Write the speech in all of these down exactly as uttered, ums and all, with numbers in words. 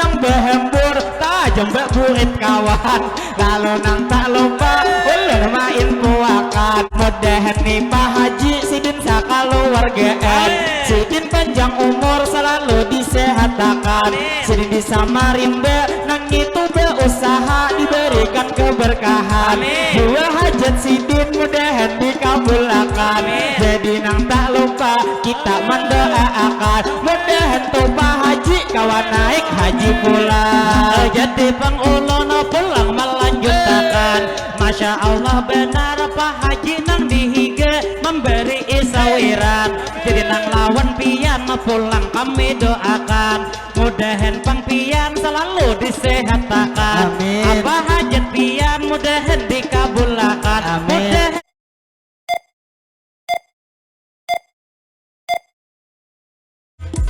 Nang bahambur tajam baburit kawan, lalu nang tak lupa ulun main puakan. Mudahan ni Pak Haji sidin sakaluargaan, sidin panjang umur selalu disehatakan. Sidin di Samarinda nang itu bausaha diberikan keberkahan. Dua hajat sidin mudahan dikabulakan. Jadi nang tak lupa kita mendoaakan, mudahan tu Pak Haji kawa naik haji pulang. Jadi pang ulun pulang melanjutakan. Masya Allah banar Pak Haji nang di higa memberi sawiran. Jadi nang lawan pian pulang kami doakan. Mudahan pang pian selalu disehatakan. Amin. Apa hajat pian mudahan dikabulakan. Amin.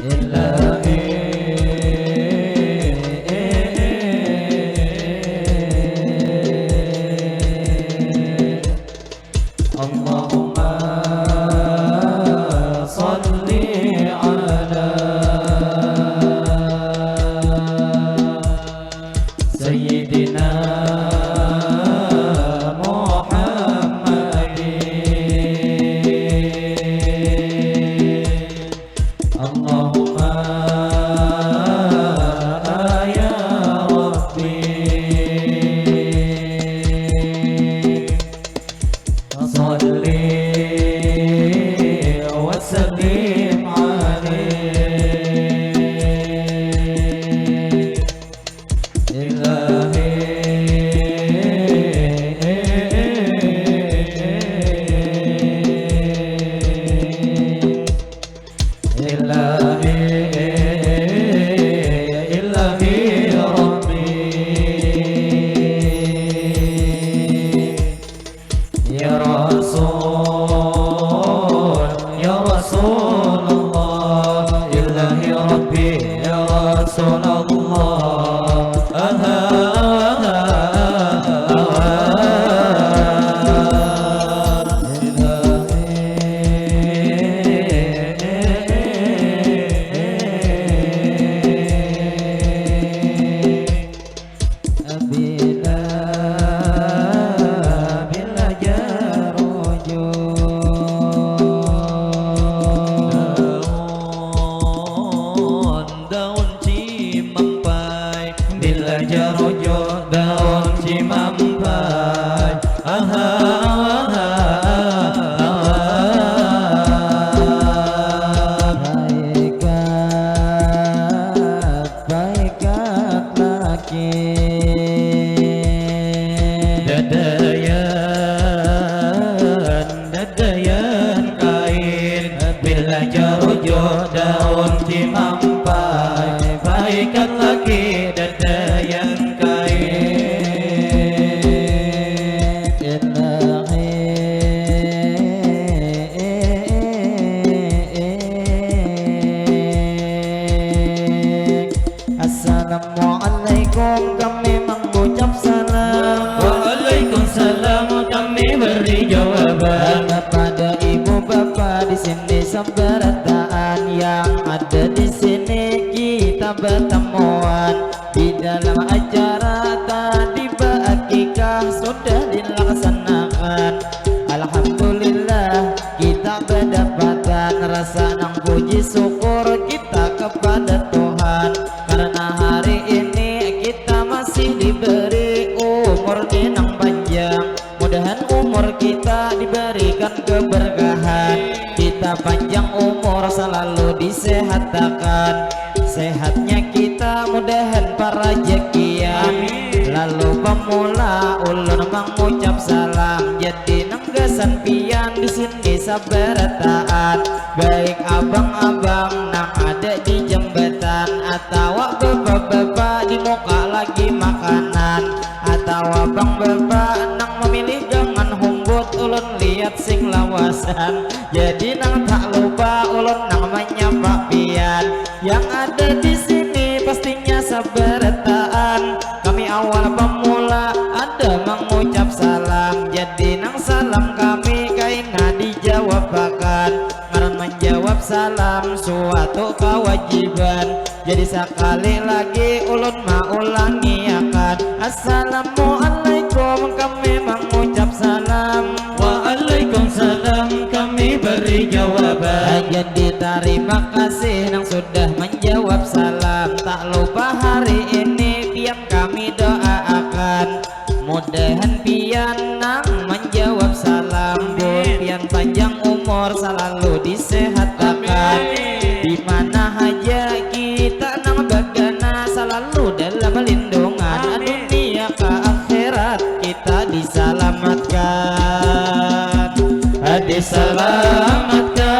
Mudahan اللهم صل على سيدنا محمد. اللهم يا ربي صل وسلم عليه. إلهي إلهي إلهي ربي يا رسول يا رسول الله إلهي ربي يا رسول الله. Bila, bila jaruju daun, daun cimampai. Bila jaruju daun cimampai. Aha, aha, aha. Haikat Paikat laki. Dadayan, dadayan kain. Bila jarujuk daun cimampai. Paikat laki dadayan kain. Ilahi. Assalamualaikum, kami mengucap salam. Waalaikumsalam, kami beri jawaban. Kepada ibu bapa di sini seberataan yang ada di sini kita bertemuan di dalam acara tadi berakikah sudah dilaksanakan. Alhamdulillah, kita bedapatan rasa nang puji syukur kita kepada Tuhan, karena hari ini kita masih diberi umur ni nang panjang. Mudahan umur kita diberikan keberkahan, kita panjang umur selalu disehatakan. Sehatnya kita mudahan parajakian. Amin. Lalu pemula ulun mengucap salam jadi nang gasan pian di sini sabarataan, baik abang-abang nang ada di jambatan atawa bapak-bapak di muka lagi makanan, atawa pang bapak nang memilih gangan humbut ulun lihat sing lawasan. Jadi nang tak lupa ulun nang menyapa pian yang ada di sini pastinya sabarataan. Kami awal pemula ada mengucap salam, jadi nang salam kami kaina dijawabakan. Ngaran menjawab salam suatu kewajiban. Jadi sakali lagi ulun maulangiakan, Assalamualaikum kami mangucap salam. Waalaikumsalam kami beri jawaban. Jadi tarima kasih nang sudah manjawab salam. Tak lupa hari ini pian kami doaakan. Mudahan pian nang manjawab salam, mun pian panjang umur salalu disehatakan. Di mana haja kita nang bagana salalu dalam lindungan. Dunia ka akhirat kita disalamatkan. Disalamatkan.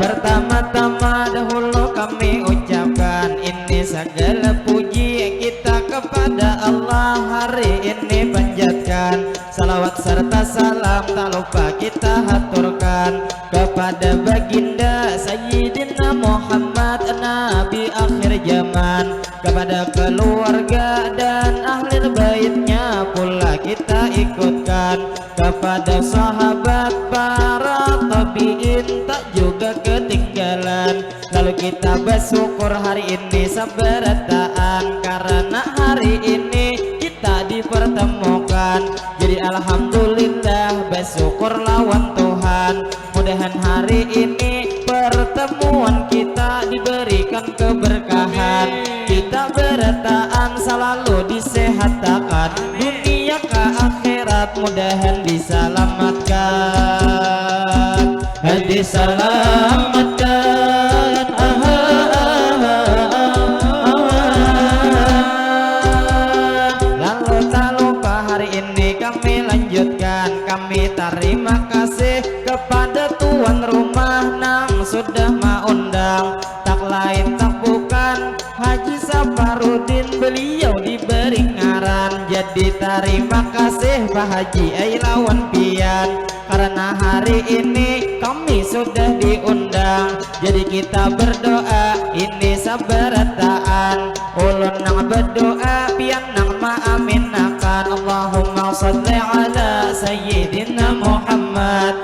Pertama-tama dahulu kami ucapkan ini segala puji kita kepada Allah hari ini panjatkan. Salawat serta salam tak lupa kita haturkan kepada baginda Sayyidina Muhammad Nabi akhir zaman, kepada keluarga dan ahli baitnya pula kita ikutkan, kepada sahabat para tabiin tak juga ketinggalan. Lalu kita bersyukur hari ini sabarataan karena hari ini kita dipertemukan. Jadi alhamdulillah bersyukur lawan Tuhan. Mudahan hari ini pertemuan kita diberikan keberkahan. Kita berataan selalu disehatakan. Dunia ke akhirat mudahan diselamatkan. Diselamatkan. Lalu tak lupa hari ini kami lanjutkan. Kami terima kasih kepada tuan rumah nang sudah maundang. Tak lain tak bukan Haji Safarudin, beliau diberi ngaran. Jadi tarima kasih Pak Haji ai lawan pian, karena hari ini kami sudah diundang. Jadi kita berdoa ini sabarataan. Ulun nang berdoa, pian nang maaminakan. Allahumma salli ala Sayyidina Muhammad.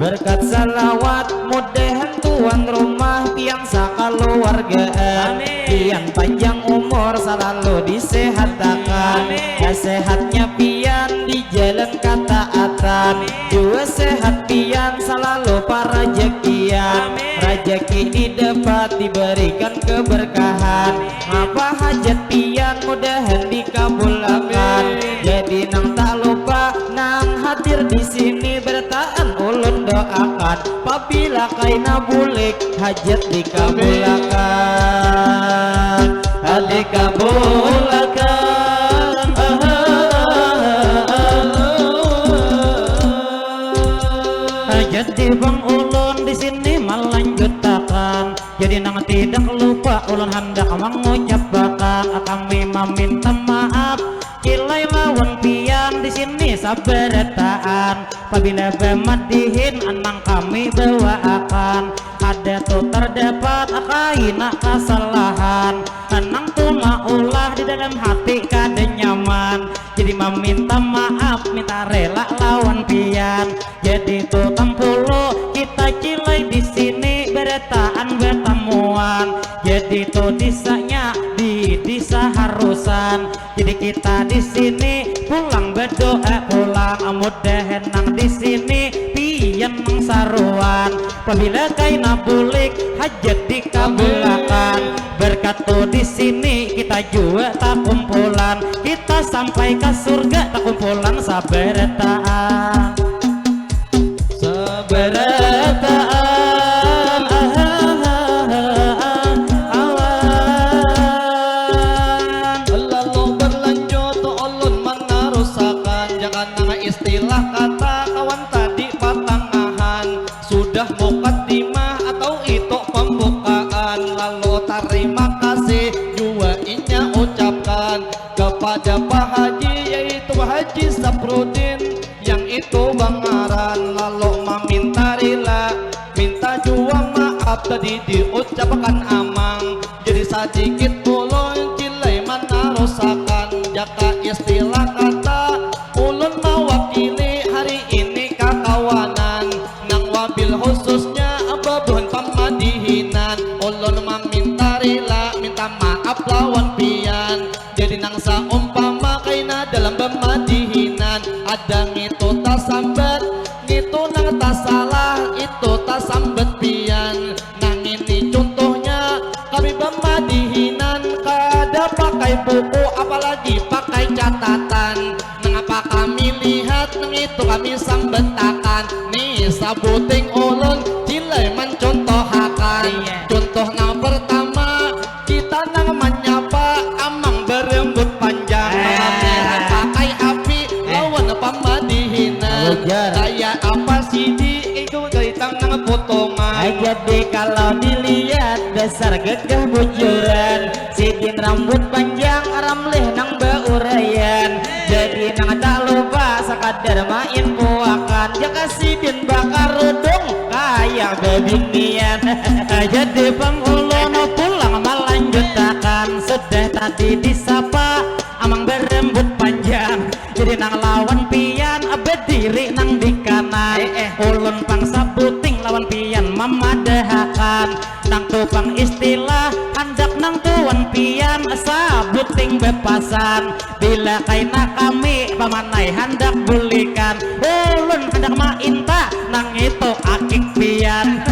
Berkat salawat mudahan tuan rumah pian sakaluargaan. Pian panjang umur salalu disehatakan. Sehatnya pian di jalan kataatan. Jua sehat pian salalu parajakian. Rajaki didapat diberikan keberkahan. Apa hajat pian mudahan dikabulakan. Jadi nang tak lupa nang hadir di sini berataan ulun doakan. Pabila kaina bulik hajat dikabulakan. Dikabulakan. Jadi bang ulun di sini malanjutakan. Jadi nang tidak lupa ulun handak mangucapakan, kami maminta maaf cilai lawan pian di sini sabarataan. Pabila bamadihin nang kami bawaakan, ada tu terdapat kaina kasalahan, nang tu maulah di dalam hati kada nyaman. Jadi maminta maaf, minta rela lawan pian. Jadi tu tampulu kita cilai di sini barataan batamuan. Jadi tu disanya di disa harusan. Jadi kita di sini pulang berdoa pulang, mudahan nang di sini pian nang saruan. Pabila kaina bulik hajat dikabulakan. Berkat tu di sini kita jua takumpulan, kita sampai ka surga takumpulan sabarataan. Sabarataan, ah, ah, ah, ah, awan. Lalu berlanjut ulun manarusakan, jangan nang istilah kata kawan tadi patangahan. Sudah mukaddimah atau itu pembukaan, lalu tarima kasih jua inya ucapkan kepada Pak Haji, yaitu Haji Saprudin yang itu bangaran, lalu maminta rila, minta jua maaf tadi diucapkan amang. Jadi sadikit ulun cilai manarusakan, jaka istilah kata ulun mawakili hari ini kakawanan. Nah, buku, apalagi pakai catatan. Nangapa kami lihat, nang itu kami sambatakan. Nih, sabuting ulun cilai mancontohakan. Iya. Contoh nang pertama, kita nang manyapa amang berambut panjang. Ah. Nang pakai api, eh, lawan pamadihina. Ujar. Kaya apa sidi itu gaitang nang potongan. Ai, jadi kalau dilihat dasar gagah bujuran. Sidin rambut panjang, ramlih nang bauraian. Jadi nang tak lupa sakadar mainfoakan. Jaka sidin bakarudung kaya babinian. Jadi pang ulun pulang malanjutakan. Sudah tadi disapa amang berambut panjang. Jadi nang lawan pian bediri nang di kanan. Eh, eh. Ulun pang sabuting lawan pian mamadahakan. Nang tu pang istilah handak nang tuan pian sabuting bepasan. Bila kaina kami pamanai handak bulikan. Ulun handak mainta nang itu akik pian.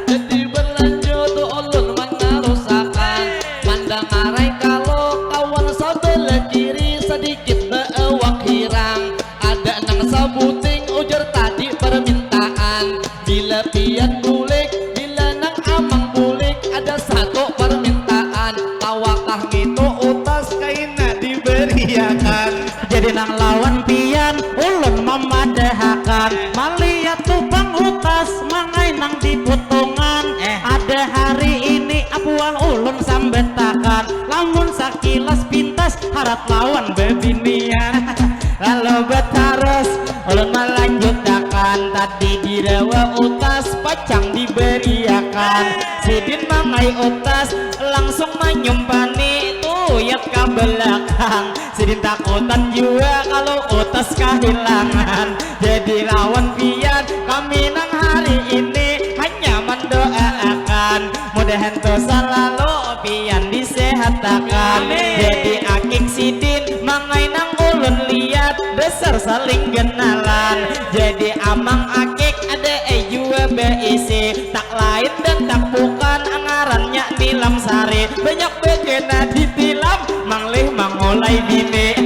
Jadi berlanjut ulun manarusakan. Mandangarai kalo kawan sabelah kiri sadikit baawak hirang. Ada nang sabuting ujar tadi permintaan. Bila pian bulik, bila nang amang bulik, ada satu permintaan. Tawakah ngitu utas kaina diberiakan. Jadi nang lawan pian, ulun mamadahakan. Malihat tu pang utas, mangai nang di putungan. Eh. Ada hari ini, apuah ulun sambatakan. Lamun sakilas pintas, harat lawan bebinian. Lalu betarus, ulun malanjutakan. Tadi dirawa utas, pacang diberiakan. Sidin mangai utas, langsung manyumpani, tuyat ka belakang. Sidin takutan jua kalau utas kahilangan. Jadi lawan pian, kami nang hari ini hanya mandoaakan. Mudahan tu salalu pian disehatakan. Amin. Jadi akik sidin, mangai nang ulun lihat, dasar saling genalan. Jadi amang akik ada ai jua baisi, tak lain dan tak bukan ngarannya Nilam Sari. Banyak bagena ditilam, manglih mangulai bini.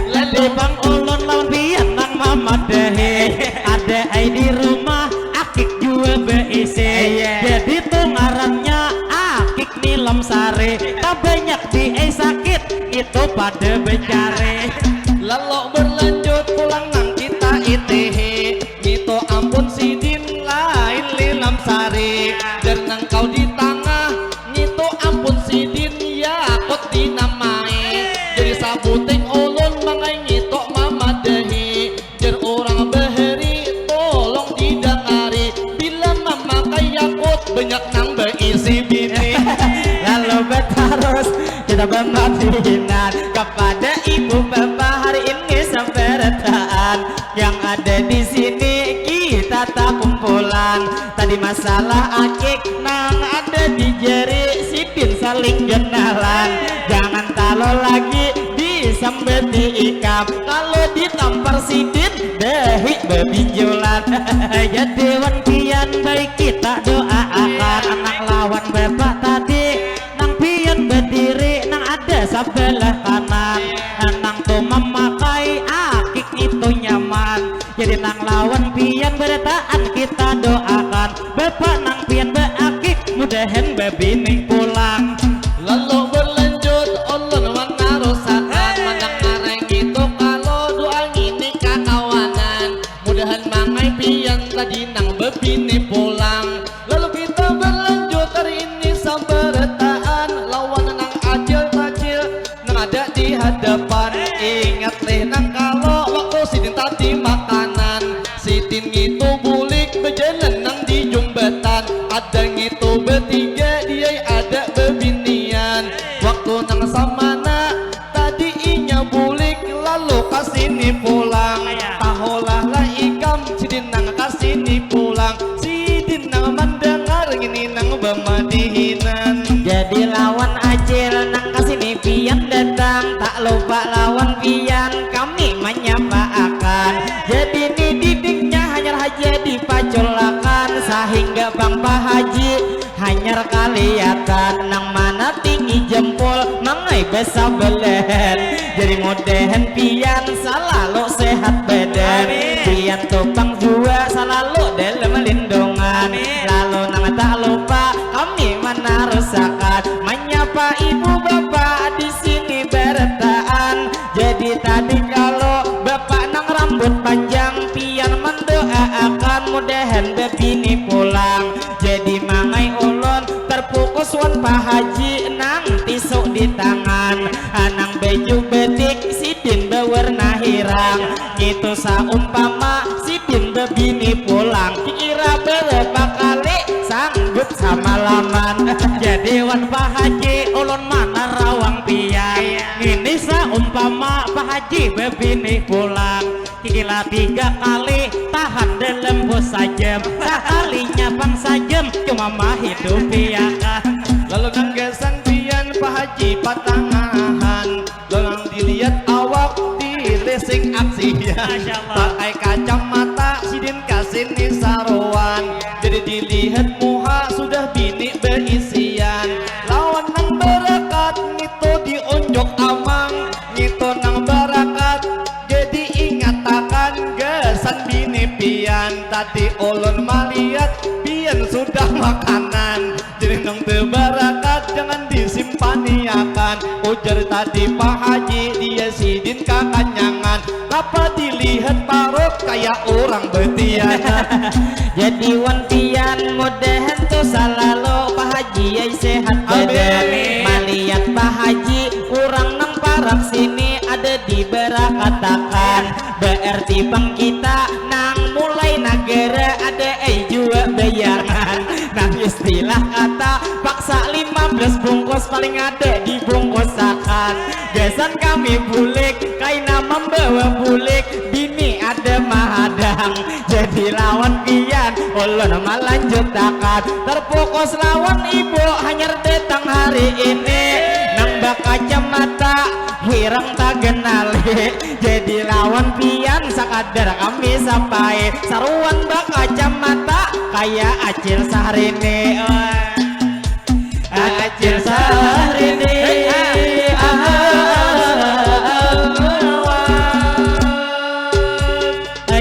Lalu pang ulun lawan pian nang mamadahi. Ada ai di rumah, akik jua baisi. Iya. Jadi tu ngarannya akik Nilam Sari. Tak banyak di ai sakit, itu pada becari. Lalu berlanjut pulang nang kita itihi. Ngitu ampun sidin lain Nilam Sari. Jar nang kau di tangah, ngitu ampun sidin Yakut dinamai. Jadi sabuting ulun mangai ngitu mamadahi. Jar urang bahari, tolong didangari. Bila mamakai Yakut, banyak nang baisi bini. Lalu batarus kita bamadihinan kapada ibu bapa hari ini sabarataan yang ada di sini kita takumpulan. Tadi masalah akik nang ada di jari sidin saling genalan. Jangan talo lagi disambati ikam. Kalau ditampar sidin, dahi babinjulan. Jadi wan pian baik kita doaakan anak lawan bapak tadi. Nang pian badiri, nang ada sabalah kanan. Nang tu mamakai akik itu nyaman. Jadi nang lawan pian barataan kita doakan. Bapak nang pian baakik, mudahan babini pulang. Lalu berlanjut, ulun manarusakan. Mandangarai ngitu kalo doa ngini kakawanan. Mudahan mangai pian tadi nang babini pulang. Lalu kita berlanjut hari ini sabarataan lawan nang acil-acil nang ada di hadapan. Ingat lih nang kalo waktu sidin tadi makanan. Sidin ngitu bulik bajalan nang di jumbatan. Ada ngitu batiga, diai ada babinian. Waktu nang samana tadi inya bulik lalu ka sini pulang. Tahulah lah ikam, sidin nang ka sini pulang. Sidin nang mandangar ngini nang bamadihinan. Jadi lawan acil nang ka sini pian datang, tak lupa lawan pian kami manyapaakan. Jadi ni didingnya hanyar haja dipaculakan, sahingga Bang Pak Haji, hanyar kalihatan nang mana tinggi jempol mangai besabelahan. Jadi mudahan pian salalu sehat badan. Amin. Pian tupang jua salalu dalam lindungan. Amin. Lalu nang tak lupa kami manarusakan manyapa ibu bapa di sini barataan. Jadi tadi kalau bapak nang rambut panjang pian mendoaakan mudahan bebini pulang. Jadi mangai ulun terpukus wan Pak Haji nang tisu di tangan. Anang baju betik sidin bawarna hirang. Ngitu saumpama sidin bebini pulang. Kira berapa kali sanggup samalaman. Jadi wan Pak Haji ulun manarawang pian. Iya. Ini saumpama Pak Haji bebini pulang. Kikila tiga kali tahan dalam bos sajam. Sakalinya pang sajam cuma mahidupi akan. Lalu nang gasan pian Pak Haji patangahan. Lalu nang dilihat awak di lising aksian. Masya Allah. Pakai kacamata sidin kasini saruan. Jadi dilihat muha sudah bini beisian. Lawan nang barakat ngitu diunjuk amang. Ngitu nang barakat jadi ingatakan gasan bini pian. Tadi ulun malihat pian sudah makanan. Jadi nang tebarakat jangan disimpaniakan. Ujar tadi Pak Haji dia sidin kakanyangan. Napa dilihat parut kaya urang betian. Jadi wan pian mudahan tu salalu Pak Haji ai sehat badan. Amin. Malihat Pak Haji urang nang parak sini ada dibarakatakan. Berarti pang kita nang mulai nagara ada ai jua bayangan. Nang istilah kata paksa lima belas bungkus paling ada dibungkusakan. Gasan kami bulik kaina membawa bulik bini ada mahadang. Jadi lawan pian ulun malanjutakan. Terfokus lawan ibu hanyar datang hari ini. Nang bakacamata hirang tagenali. Jadi lawan pian sakadar kami sapai. Saruan bakacamata kaya Acil Sahrini. Wah. Acil Sahrini. Hei, ah.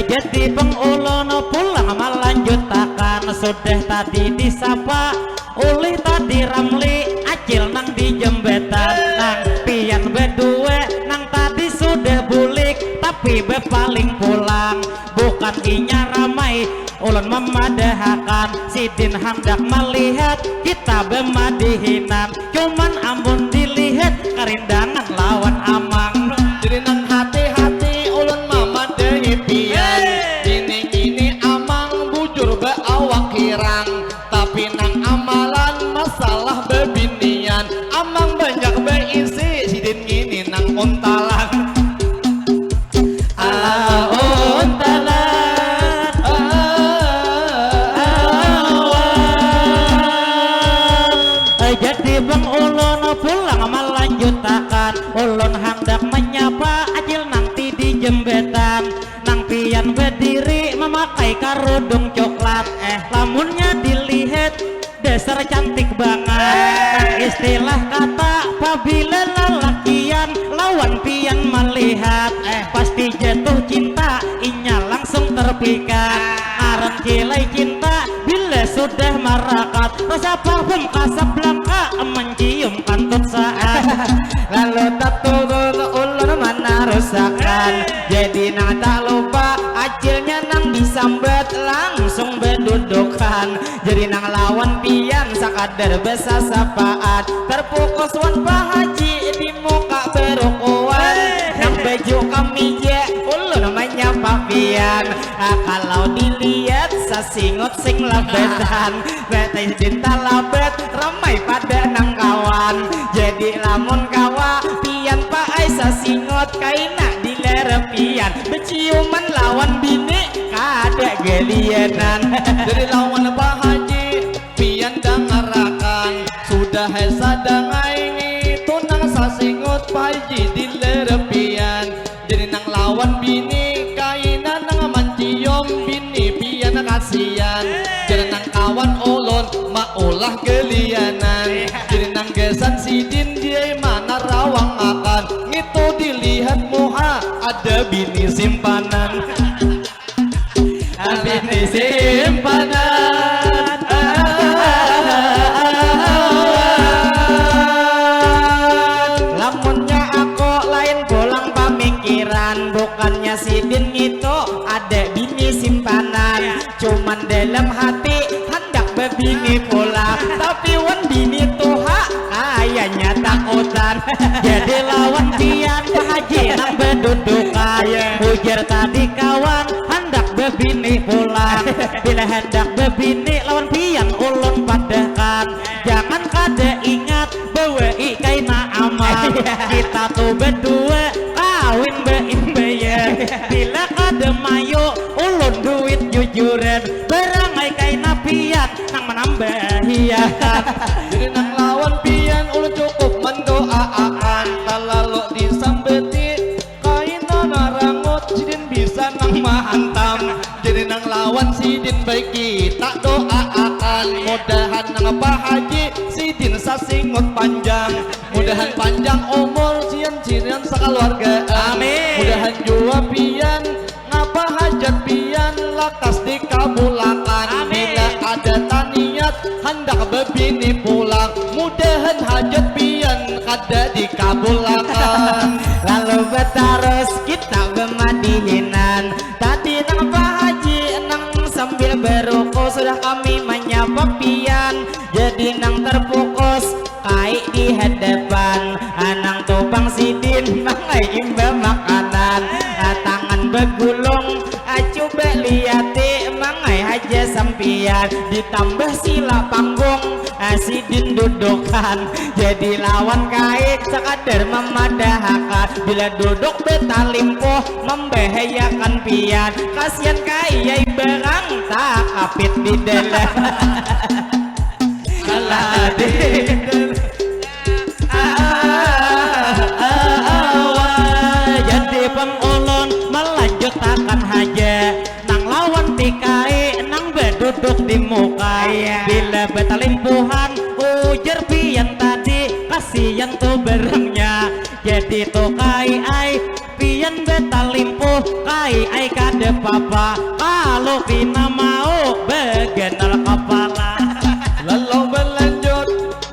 Jadi pang ulun pulang malanjutakan. Sudah tadi disapa ulih tadi Ramli, Acil nang di jembatan. Nang pian badua nang tadi sudah bulik, tapi bapaling pulang. Bukan inya ramai ulun mamadahakan, sidin handak malihat kita bamadihinan. Cuman amun dilihat karindangan lawan amang. Jadi nang hati-hati ulun mamadahi pian. Hei. Ini-ini amang bujur baawak hirang. Tapi nang amalan masalah babinian. Amang banyak baisi sidin ngini nang untalan. Alah untalan. Alah. Jadi bang ulun pulang malanjutakan. Ulun handak manyapa acil nang ti di jembatan. Nang pian badiri mamakai karudung coklat. Eh. Lamunnya dilihat dasar cantik bangat. Eh. Nang istilah kata pabila lalakian lawan pian malihat. Eh. Pasti jatuh cinta inya langsung terpikat. Ah. Ngaran kilai cinta bila sudah marakat. Rasa parfum Casablanca mencium kantut saat. Lalu taturun ulun manarusakan. Hei. Jadi nang tak lupa acilnya nang disambat langsung badudukan. Jadi nang lawan pian sakadar basasapaat. Terpukus wan Pak Haji di muka barukuan. Hei. Nang baju kamija ulun manyapa pian. Ah, kalau dilihat sasingut sing labatan. Betis cinta labat ramai pada nang kawan. Jadi lamun kawa pian paai sasingot kaina di lara pian. Beciuman lawan bini kada galianan. Jadi lawan Pak Haji pian dangarakan. Sudah ai sadangai ngitu nang sasingut Pak Haji di lara pian. Jadi nang lawan bini kaina nang mancium bini pian kasian. Jadi nang kawa Ulun maulah gelianan. Jadi nang gasan sidin diai mana rawang akan. Ngitu dilihat muha ada bini simpanan. Bini simpanan. Lamunnya aku lain pulang pamikiran, bukannya sidin ngitu ada bini simpanan. Cuman dalam hati handak bebini pulang, tapi wan bini tuha kayanya takutan. Jadi lawan pian Pak Haji nang bedudukan. Ujar tadi kawan handak bebini pulang. Bila handak bebini lawan pian ulun padahkan. Jangan kada ingat bawai kaina aman. Kita tu bedua kawin beimbaya. Bila kada mayu ulun duit jujuran. Berangai kaina pian nang manambahi akan. Jadi nang lawan pian ulun cukup mendoaakan. Talalu disambeti kaina narangut sidin bisa nang mahantam. Jadi nang lawan sidin baik kita doaakan. Mudahan nang Pak Haji sidin sasingut panjang. Mudahan panjang umur sian sian sakaluargaan. Amin. Mudahan jua pian ngapa hajat pian lakas dikabulakan. Amin. Bila ada taniat handak bebini pulang, mudahan hajat pian kada dikabulakan. Lalu betarus kita bemadihinan. Tadi nang Pak Haji nang sambil beruku sudah kami menyapa pian. Jadi nang terfokus kai di hadapan. Anang tupang sidin mangai imba makanan. Ah, tangan begulung, ah, cuba liati mangai haja sampian. Ditambah sila panggung, ah, sidin dudukan. Jadi lawan kai sakadar mamadahakan. Bila duduk betalimpuh mambahayakan pian. Kasian kai yai barang takapit di dalam. Alah, deh. Jadi pang ulun melanjutakan haja. Nang lawan tikai, nang beduduk di muka. Iya. Bila betalimpuhan, ujar pian tadi, kasian tu barangnya. Jadi tu kai ai, pian betalimpuh kai ai kada papa. Kalu pina mau beganal kapala. Lalu belanjut,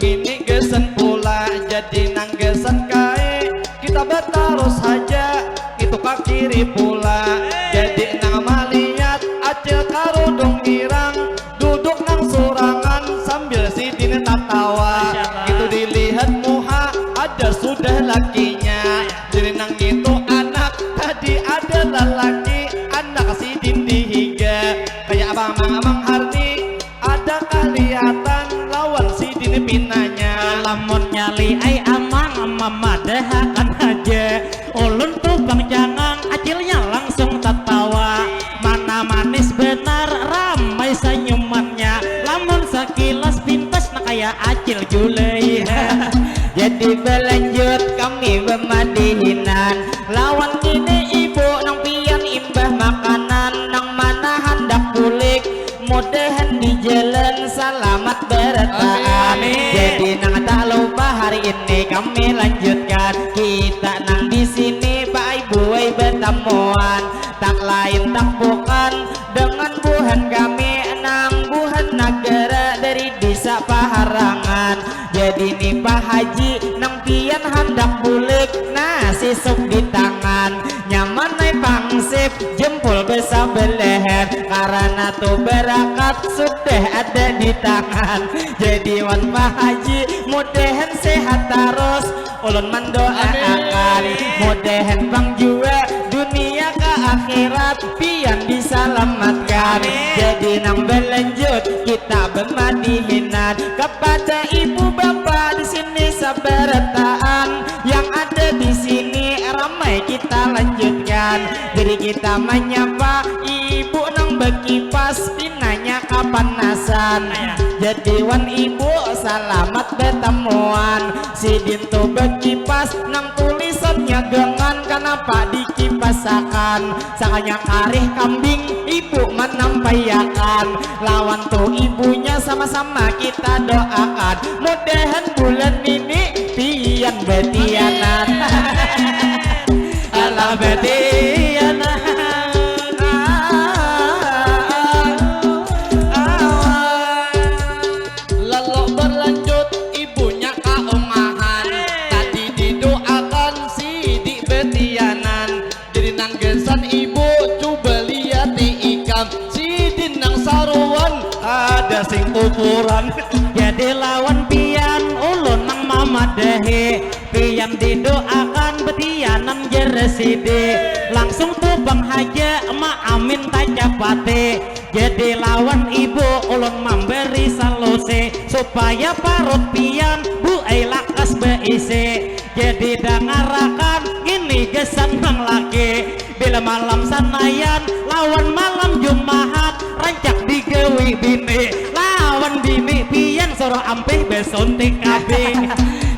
ini gasan pula. Jadi nang gasan kai, kita betarus haja. Itu ka kiri pula. Jadi nang malihat acil karudung hirang. Duduk nang surangan sambil sidin tatawa. Masya Allah. Itu dilihat muha ada sudah lakinya. Jadi nang itu anak tadi ada lalaki, anak sidin di higa. Kayak abang amang amang Harni ada kalihatan lawan sidin pinanya. Lamun nyali ai amang mamadahakan haja. Ulun tu pang jangang, acilnya langsung tatawa. Mana manis benar, ramai sanyumannya. Lamun sakilas pintas, nah kaya acil julai. Jadi balanjut kami bamadihinan. Lawan ini ibu nang pian imbah makanan, nang mana handak bulik. Mudahan di jalan salamat barataan. Amin. Jadi nang tak lupa hari ini kami lanjutkan. Kita nang di sini Pak Ibu ai batamuan. Tak lain tak bukan dengan buhan kami nang buhan nagara dari desa Paharangan. Jadi ni Pak Haji nang pian handak bulik, nah sisuk di tangan. Nyaman ai pangsip, jempol besabelahan. Karana tu barakat sudah ada di tangan. Jadi wan Pak Haji, mudahan sehat tarus. Ulun mandoaakan. Amin. Mudahan pang jua dunia ka akhirat pian disalamatkan. Amin. Jadi nang balanjut kita bamadihinan. Kepada ibu bapa di sini sabarataan yang ada di sini, ramai kita lanjutkan. Jadi kita menyapa ibu nang bekipas, pinanya kapanasan. Jadi wan ibu salamat batamuan. Sidin tu bekipas nang tulis Nya gangan kanapa dikipasakan, sakanya karih kambing ibu manampaiakan. Lawan tu ibunya sama-sama kita doakan, mudahan bulan ini pian betianan. Alah betianan. Lalu berlanjut ibunya kaungahan, tadi didoakan sidik betianan. Jadi nang gasan ibu, cuba liati ikam, sidin nang saruan ada sing tupuran. Jadi lawan pian ulun nang mamadahi, pian didoakan betianan jar sidik. Langsung tu pang haja ma amin tacapati. Jadi lawan ibu ulun mambari salusi, supaya parut pian buai lakas baisi. Jadi dangarakan ngini gasan nang laki, bila malam sanayan lawan malam jumahat rancak digawi bini. Lawan bini pian suruh ampih basuntik kabing.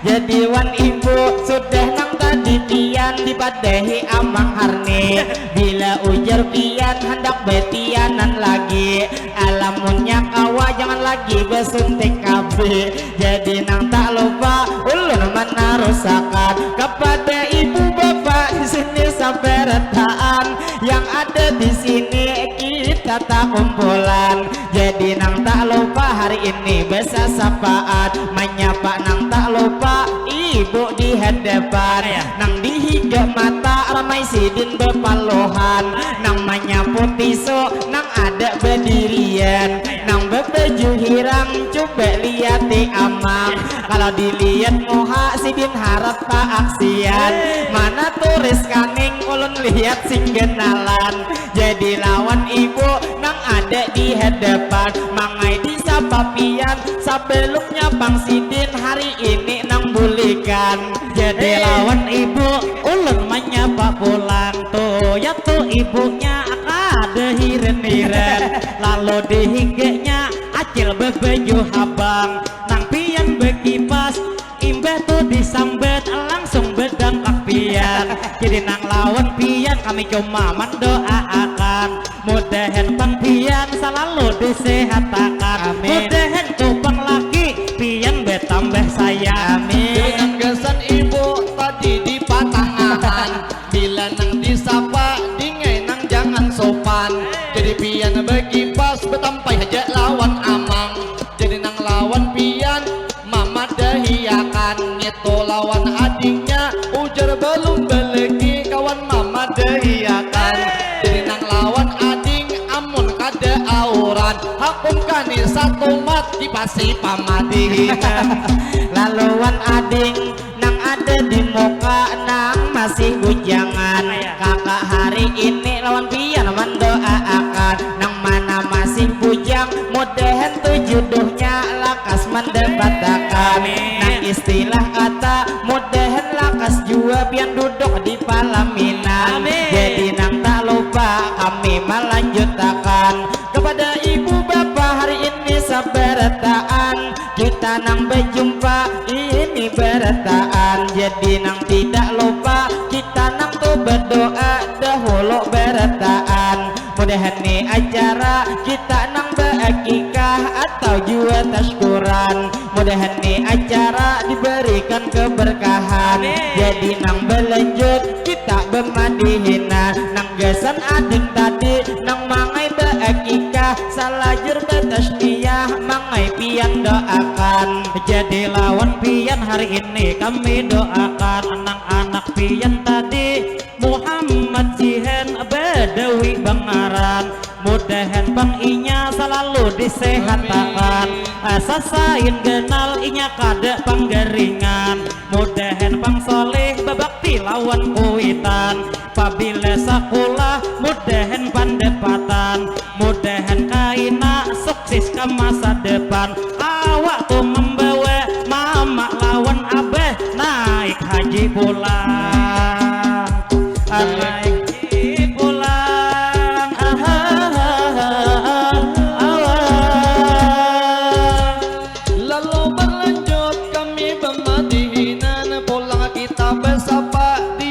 Jadi wan ibu, sudah nang tadi pian dipadahi amang Harni, bila ujar pian handak betianan lagi, alamunnya kawa jangan lagi basuntik kabing. Jadi nang tak lupa ulun manarusakan kepada ibu bapa di sini sabarataan yang ada di sini kita takumpulan. Jadi nang tak lupa hari ini basasapaan, manyapa nang tak lupa ibu di hadapan. Nang di higa mata ramai sidin bapaluhan, nang manyapu tisu nang ada badirian, nang babaju hirang cuba liati amang. Kalau dilihat muha sidin harat paaksian, mana turis kaning ulun lihat sing genalan. Jadi lawan ibu nang ada di hadapan, mangai disapa pian sabalumnya pang sidin hari ini nang bulikan. Jadi lawan ibu ulun manyapa pulang tu, ya tu ibunya kada hiran-hiran. Lalu di higanya acil babaju habang, nang pian bakipas, imbah tu disambat langsung badangkak pian. Jadi nang lawan pian kami cuma mandoaakan, mudahan pang pian salalu disehatakan. Amin. Mudahan tu pang laki pian batambah sayang. Amin. Jadi nang gasan ibu tadi di patangahan, bila nang disapa dingai nang jangan sopan. Jadi pian bakipas batampai haja lawan amang. Jadi nang lawan pian mamadahiakan, ngitu lawan adingnya ujar balum balegi kawan mamadahiakan. Jadi nang lawan ading amun kada auran, hakum kani satumat kipasi pamadihinan. Laluan ading nang ada di muka nang masih bujangan. Kakak hari ini lawan pian mandoaakan, nang mana masih bujang mudahan tu juduhnya lakas mandapatakan. Amin. Nang istilah kata mudahan lakas jua pian duduk di palaminan. Amin. Jadi nang tak lupa kami malanjutakan kepada ibu bapa hari ini sabarataan, kita nang bajumpa ini barataan. Jadi nang tidak lupa kita nang tu badoa dahulu barataan. Mudahan ni acara kita nang baakikah atau jua taskuran. Mudahan ni acara dibarikan keberkahan. Amin. Jadi nang balanjut kita bamadihinan, nang gasan ading tadi nang mangai baakikah, salajur batasmiyah mangai pian doakan. Jadi lawan pian hari ini kami doakan, nang anak pian tadi Muhammad Jihan Badawi bangaran. Mudahan pang inya salalu disehatakan. Amin. Asa sain ganal inya kada panggaringan. Mudahan pang soleh babakti lawan kuitan. Pabila sakulah mudahan pandapatan. Mudahan kaina sukses ka masa depan. Awak tu mambawa mama lawan abah naik haji pulang. Naik haji pulang. Ahahaha. Awak. Lalu berlanjut kami bamadihinan, pulang kita basapa di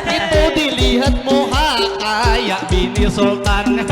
Itu dilihat muha kayak bini sultan.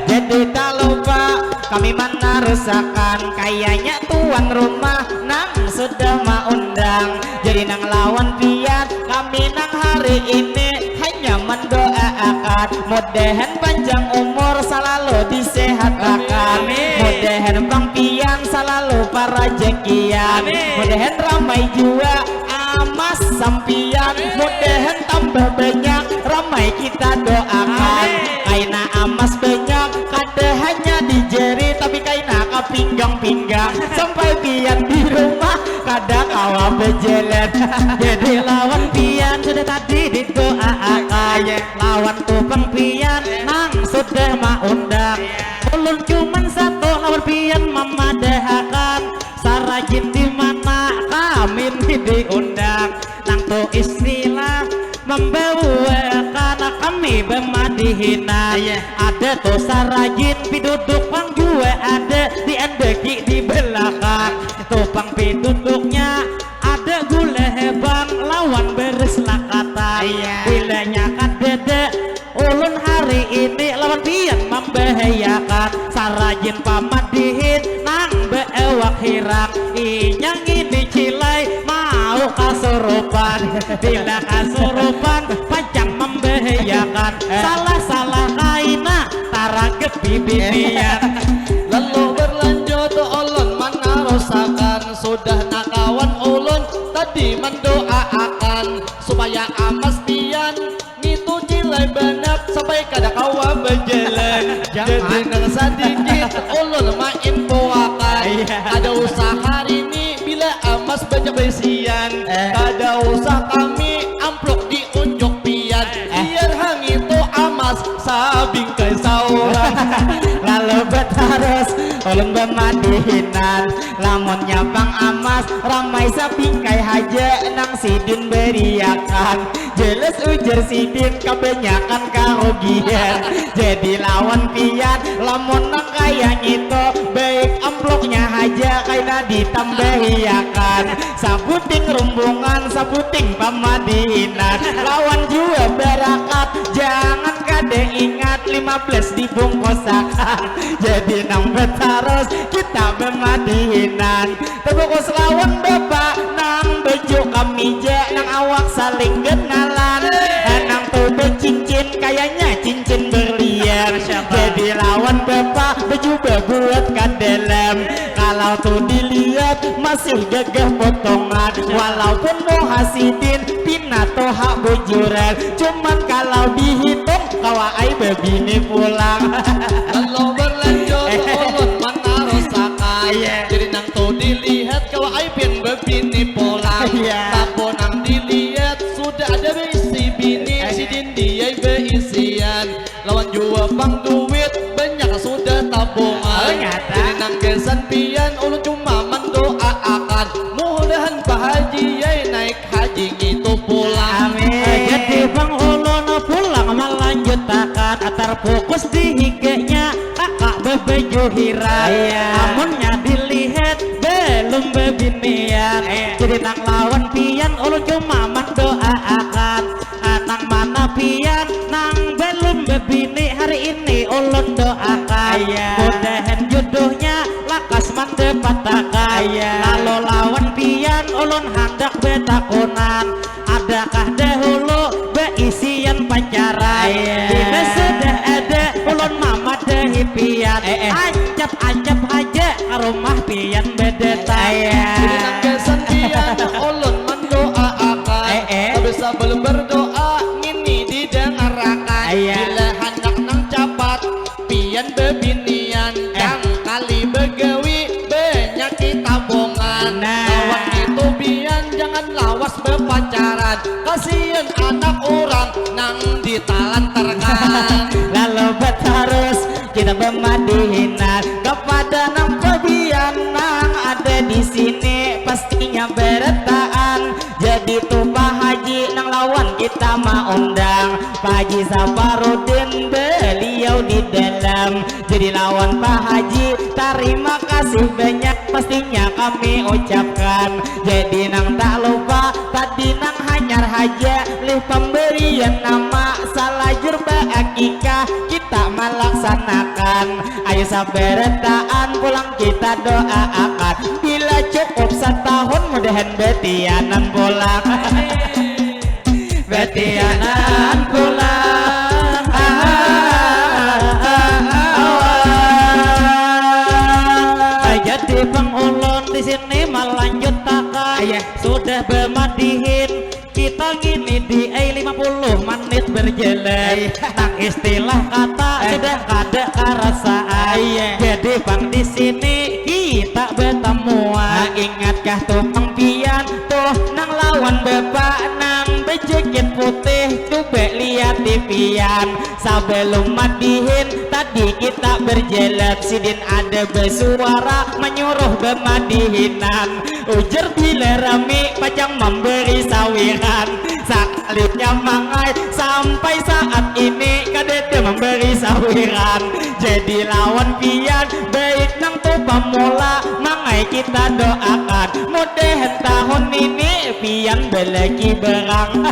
Jadi tak lupa kami manarusakan, kayaknya tuan rumah nang sudah maundang. Jadi nang lawan pian kami nang hari ini hanya mendoaakan, mudahan panjang umur selalu disehatakan. Amin. Mudahan pang pian selalu parajakian. Amin. Mudahan ramai jua amas sampian. Amin. Mudahan tambah banyak ramai kita doakan. Amin. Kaina amas banyak kada hanya di jari tapi kaina ka pinggang-pinggang sampai pian di rumah kada kawa bajalan. Jadi lawan pian sudah tadi didoaakan. Iya. Lawan tupang pian nang sudah maundang. Ulun cuman satu lawan pian mamadahakan, sarajin di mana kami ni diundang. Nang tu istilah mambawakan kami bamadihinan. Iya. Ada tu sarajin piduduk pang jua ada diandaki di belakang. Tu pang piduduknya ada gula hebang lawan beres lakatan. Iya. Bilanya kadada ulun hari ini lawan pian mambahayakan, sarajin pamadihin nang beawak hirang. Inya ngini cilai mau kasurupan, bila kasurupan pancang mambahayakan. Eh. Salah-salah kaina taragep bibinian. Lalu berlanjut ulun manarusakan, sudah nakawan ulun tadi mandoaakan supaya amas pian ngitu cilai banak sampai kada kawa bajalan. Jangan. Jadi nang sadikit ulun mainfoakan. Iya. Kada usah hari ni bila amas banyak baisian. Eh. Kada usah kami amplop diunjuk pian. Eh. Biar hangitu amas sabingkai saurang. Lalu batarus ulun bamadihinan, lamunnya pang amas ramai sabingkai haja nang sidin beriakan. Jelas ujar sidin kabanyakan karugian. Jadi lawan pian lamun nang kaya ngitu baik amplopnya haja kaina ditambahiakan. Sabuting rumbungan, sabuting pamadihinan. Lawan jua barakat, jangan kada ingat lima belas dibungkusakan. Jadi nang batarus kita bamadihinan. Tabakus lawan bapa nang baju kamija, nang awak saling genalan. Nang tu bacincin, kayanya cincin berlian. Masya Allah. Jadi lawan bapa baju babuat ka dalam. Kalau tu dilihat masih gagah potongan, walaupun muha sidin pina tuha bujuran, cuman kalau dihitung kawa ai babini pulang. Lalu berlanjut ulun manarusakan. Iya. Jadi nang tu dilihat kawa ai pian babini pulang. Iya. Tapi nang dilihat sudah ada baisi bini, eh, sidin diai baisian. Lawan jua pang duit banyak sudah tabungan. Oh, nyata. Jadi nang gasan pian ulun cuma mandoaakan, mudahan Pak Haji yai naik haji ngitu pulang. Amin. Eh, jadi pang ulun pulang malanjutakan, atar fokus di higanya kakak babaju hirang. Iya. Amunnya dilihat belum babinian. Iya. Jadi nang lawan pian ulun cuma mandoaakan. Ah, nang mana pian nang belum babini hari ini ulun doakan. Iya. Mudahan jodohnya lakas mandapatakan. Iya. Lalu lawan pian ulun handak batakunan. Adakah dahulu baisian pacaran? Iya. Bila sudah ada ulun mamadahi pian. Eh, eh. Ancap-ancap haja ka rumah pian badatang. Iya. Jadi nang gasan pian ulun mandoaakan. Eh, eh. Tapi sabalum bardoa ngini didangarakan. Iya. Bila handak nang capat pian babinian, eh, tangkali bagawi banyaki tabungan. Nah. Lawan itu pian jangan lawas bapacaran. Kasian anak urang nang ditalantarkan. Lalu batarus kita bamadihinan kapada nang pabian nang ada di sini, pastinya barataan. Jadi tu Pak Haji nang lawan kita maundang, Pak Haji Safarudin beliau di dalam. Jadi lawan Pak Haji tarima kasih banyak pastinya kami ucapkan. Jadi nang tak lupa tadi nang hanyar aja lih pambarian nama, salajur baakikah kita malaksanakan. Ayu sabarataan pulang kita doaakan, bila cukup satahun mudahan batianan pulang. Batianan pulang. Jadi pang ulun di sini malanjutakan. Sudah bamadihin, kita ngini di ai lima puluh manit berjalan. Nang istilah kata sudah kada karasaan. Jadi pang di sini kita batamuan. Ingatkah tu pang pian tuh nang lawan bapak nang bajakit putih? Coba liati pian. Sabalum madihin tadi kita berjalan, sidin ada basuara manyuruh bamadihinan. Ujar bila rami pacang mambari sawiran. Sakalinya mangai sampai saat ini kadada mambari sawiran. Jadi lawan pian baik nang tu pamula mangai kita doakan. Mudahan tahun ini pian balaki barang.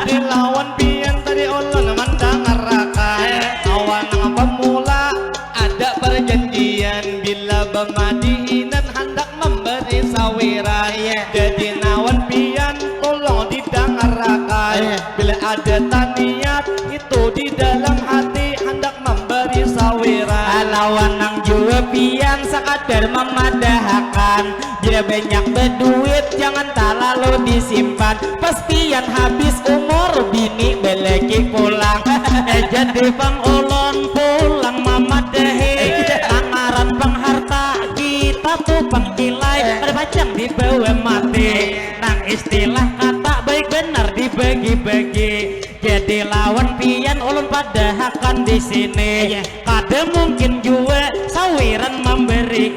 Jadi lawan pian tadi ulun mandangarakan kawan nang pamula ada parjanjian bila bamadihinan handak mambari sawiran. Jadi lawan pian tolong didangarakan bila ada taniat itu di dalam hati handak mambari sawiran. Lawan nang jua pian sakadar mamadahakan, bila banyak baduit jangan talalu disimpan. Pas pian habis umur bini balaki pulang. Eh, jadi pang ulun pulang mamadahi. Nang ngaran pang harta kita tu pang kilai, kada pacang dibawa mati. Nang istilah kata baik banar dibagi-bagi. Jadi lawan pian ulun padahakan di sini. Kada mungkin jua sawiran mambari.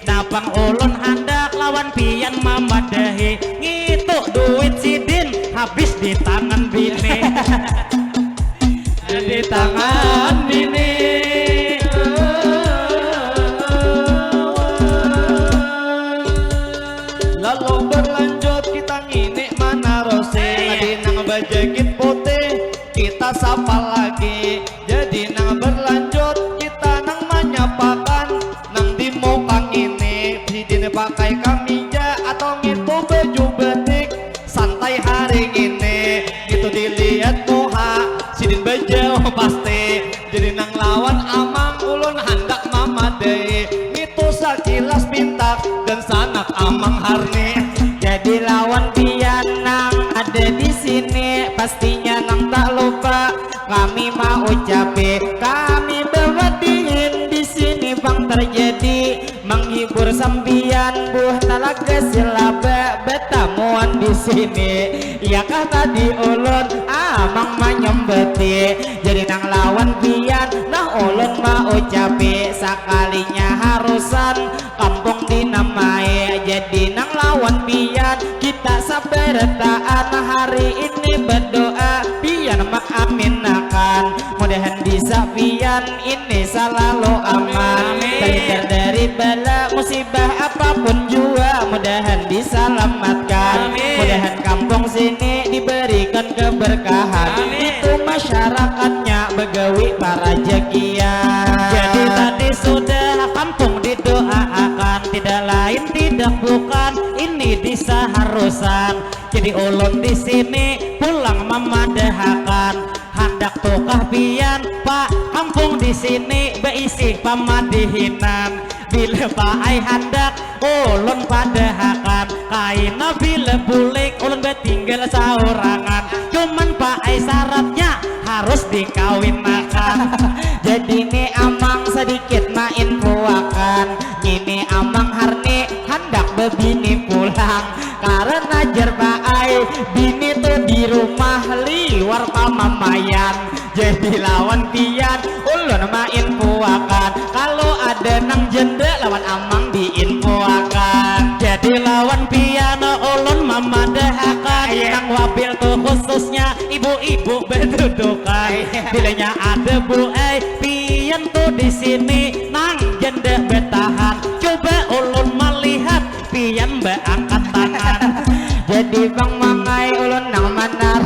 Nah pang ulun handak lawan pian mamadahi. Ngitu duit sidin habis di tangan bini. Di tangan bini. Lalu berlanjut kita ngini manarusi. Tadi nang bajakit putih kita sapa lagi. Jadi nang berlanjut kita nang manyapakan. Nang di muka ngini sidin pakai kamija atau ngitu baju batik. Santai hari ngini ngitu dilihat muha sidin bajauh pasti. Jadi nang lawan amang ulun handak mamadai ngitu sakilas pintak dan sanak amang harni. Jadi lawan pian nang ada di sini pastinya nang tak lupa kami mau ucapi. Kami bamadihin di sini pang terjadi menghibur sampian buah talaga silaba batamuan di sini. Iyakah tadi ulun amang manyambati. Jadi nang lawan pian nah ulun maucapi sakalinya harusan kampung dinamai. Jadi nang lawan pian kita sabarataan hari ini berdoa pian maaminakan mudahan bisa pian ini salalu aman. Terhindar dari bala musibah apapun jua mudahan disalamatkan. Mudahan kampung sini diberikan keberkahan. Itu masyarakatnya begawi parajakian. Jadi tadi sudah kampung didoaakan tidak lain tidak bukan ini disaharusan. Jadi ulun di sini pulang mamadahakan. Handak tukah pian pak kampung di sini baisi pamadihinan. Bila paai handak ulun padahakan kaina bila bulik ulun batinggal saurangan. Cuman paai syaratnya harus dikawinakan. Jadi ni amang sedikit mainfuakan. Ngini amang harni handak bebini pulang. Karena jar paai bini tu di rumah liwar pamamaian. Jadi lawan pian ulun mainfuakan. Kalau ada nang janda lawan amang diinfuakan. Jadi lawan pian ulun mamadahakan. Nang wabil tu khususnya ibu-ibu bedudukan. Bilanya ada bu ai pian tu di sini nang janda betahan. Coba ulun melihat pian baangkat tangan. Jadi pang mangai ulun nang mana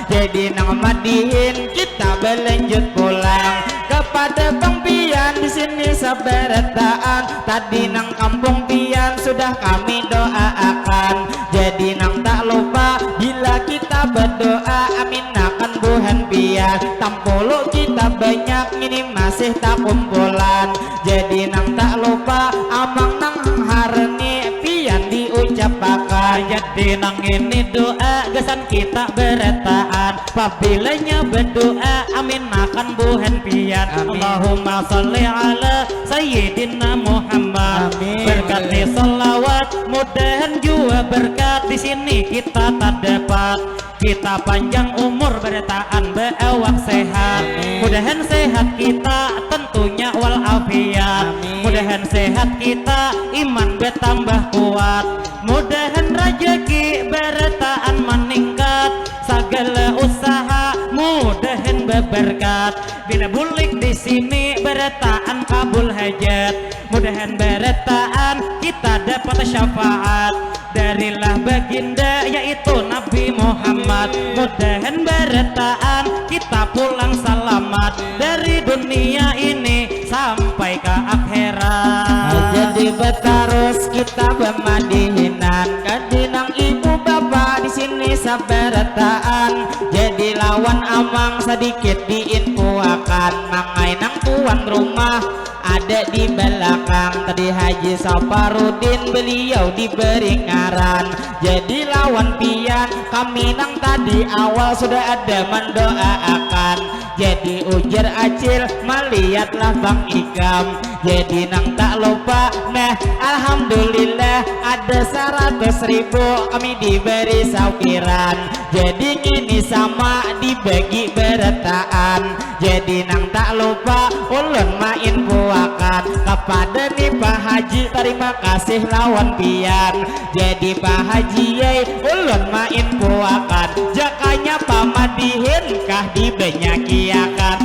Jadi nang madihin kita balanjut pulang kepada Bang Pian di sini sabarataan. Tadi nang kampung Pian sudah kami doaakan. Jadi nang tak lupa bila kita berdoa aminakan buhan Pian. Tampulu kita banyak ini masih tak kumpulan. Jadi nang tak lupa amang nang harani Pian diucapakan. Jadi nang ini doa gasan kita barataan. Pabilanya berdoa amin akan buhan Pian. Amin. Allahumma sholli ala Sayyidina Muhammad. Amin. Berkati salawat mudahan jua berkat di sini kita tak dapat. Kita panjang umur barataan baawak sehat. Amin. Mudahan sehat kita tentunya walafiat. Amin. Mudahan sehat kita iman bertambah kuat. Mudahan rajaki barataan maningkat. Sagala usaha mudahan babarkat. Bila bulik di sini barataan kabul hajat. Mudahan barataan kita dapat syafaat darilah baginda yaitu Nabi Muhammad. Mudahan barataan kita pulang salamat dari dunia ini sampai ke akhirat. Jadi batarus kita bamadihinan kadi nang ibu bapa di sini sabarataan. Jadi lawan amang sadikit diinfuakan mangai nang tuan rumah ada di balakang. Tadi Haji Saparudin beliau diberi ngaran. Jadi lawan pian kami nang tadi awal sudah ada mendoaakan. Jadi ujar acil maliatlah bang ikam. Jadi nang tak lupa nah alhamdulillah ada saratus ribu kami diberi sawiran. Jadi ngini sama dibagi berataan. Jadi nang tak lupa ulun mainfuakan kepada ni Pak Haji tarima kasih lawan pian. Jadi Pak Haji yai ulun mainfuakan jakanya pamadihin kah dibanyakiakan.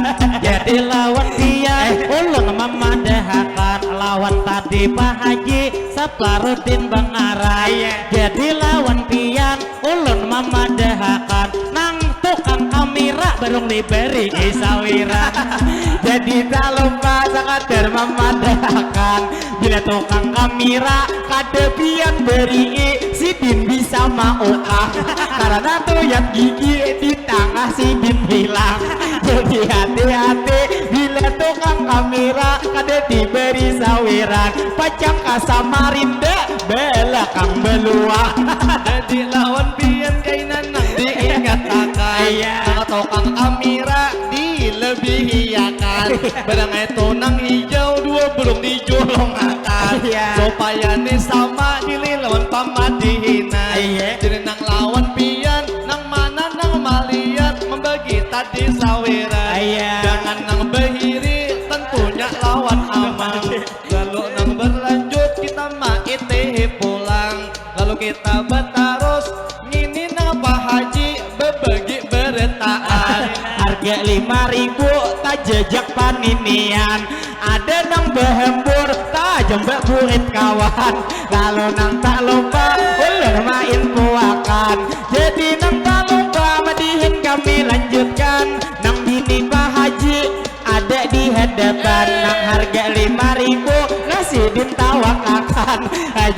Jadi lawan pian ulun mamadahakan lawan tadi Pak Haji Saparudin bangaran. Iya. Jadi lawan pian ulun mamadahakan nang tukang kamira barung diberi sawiran. Jadi tak lupa sakadar mamadahakan bila tukang kamira kada pian beri sidin bisa maukah karena tuyat gigi di tangah sidin hilang. Jadi hati-hati bila tukang kamira kada diberi sawiran pacang ka Samarinda belakang beluang. Jadi lawan pian kaina nang diingatakan. Iya. Nang tukang kamira dilebihiakan. Barang itu nang hijau dua burung dijulungakan. Iya. Supaya ni sama dililawan pamadihinan. Iya. Jadi nang lawan pian nang mana nang maliat membagi tadi sawiran. Iya. Jangan nang bahiri tentunya lawan amang. Lalu nang berlanjut kita maitihi pulang. Lalu kita batarus ngini nang Pak Haji bebagi berataan. Harga lima ribu tajajak paninian. Ada nang bahambur tajam baburit kawan. Lalu nang tak lupa ulun mainfuakan. Jadi nang tak lupa madihin kami lanjutkan. Nang bini Pak Haji ada di hadapan nang harga lima ribu nasi dintawakakan.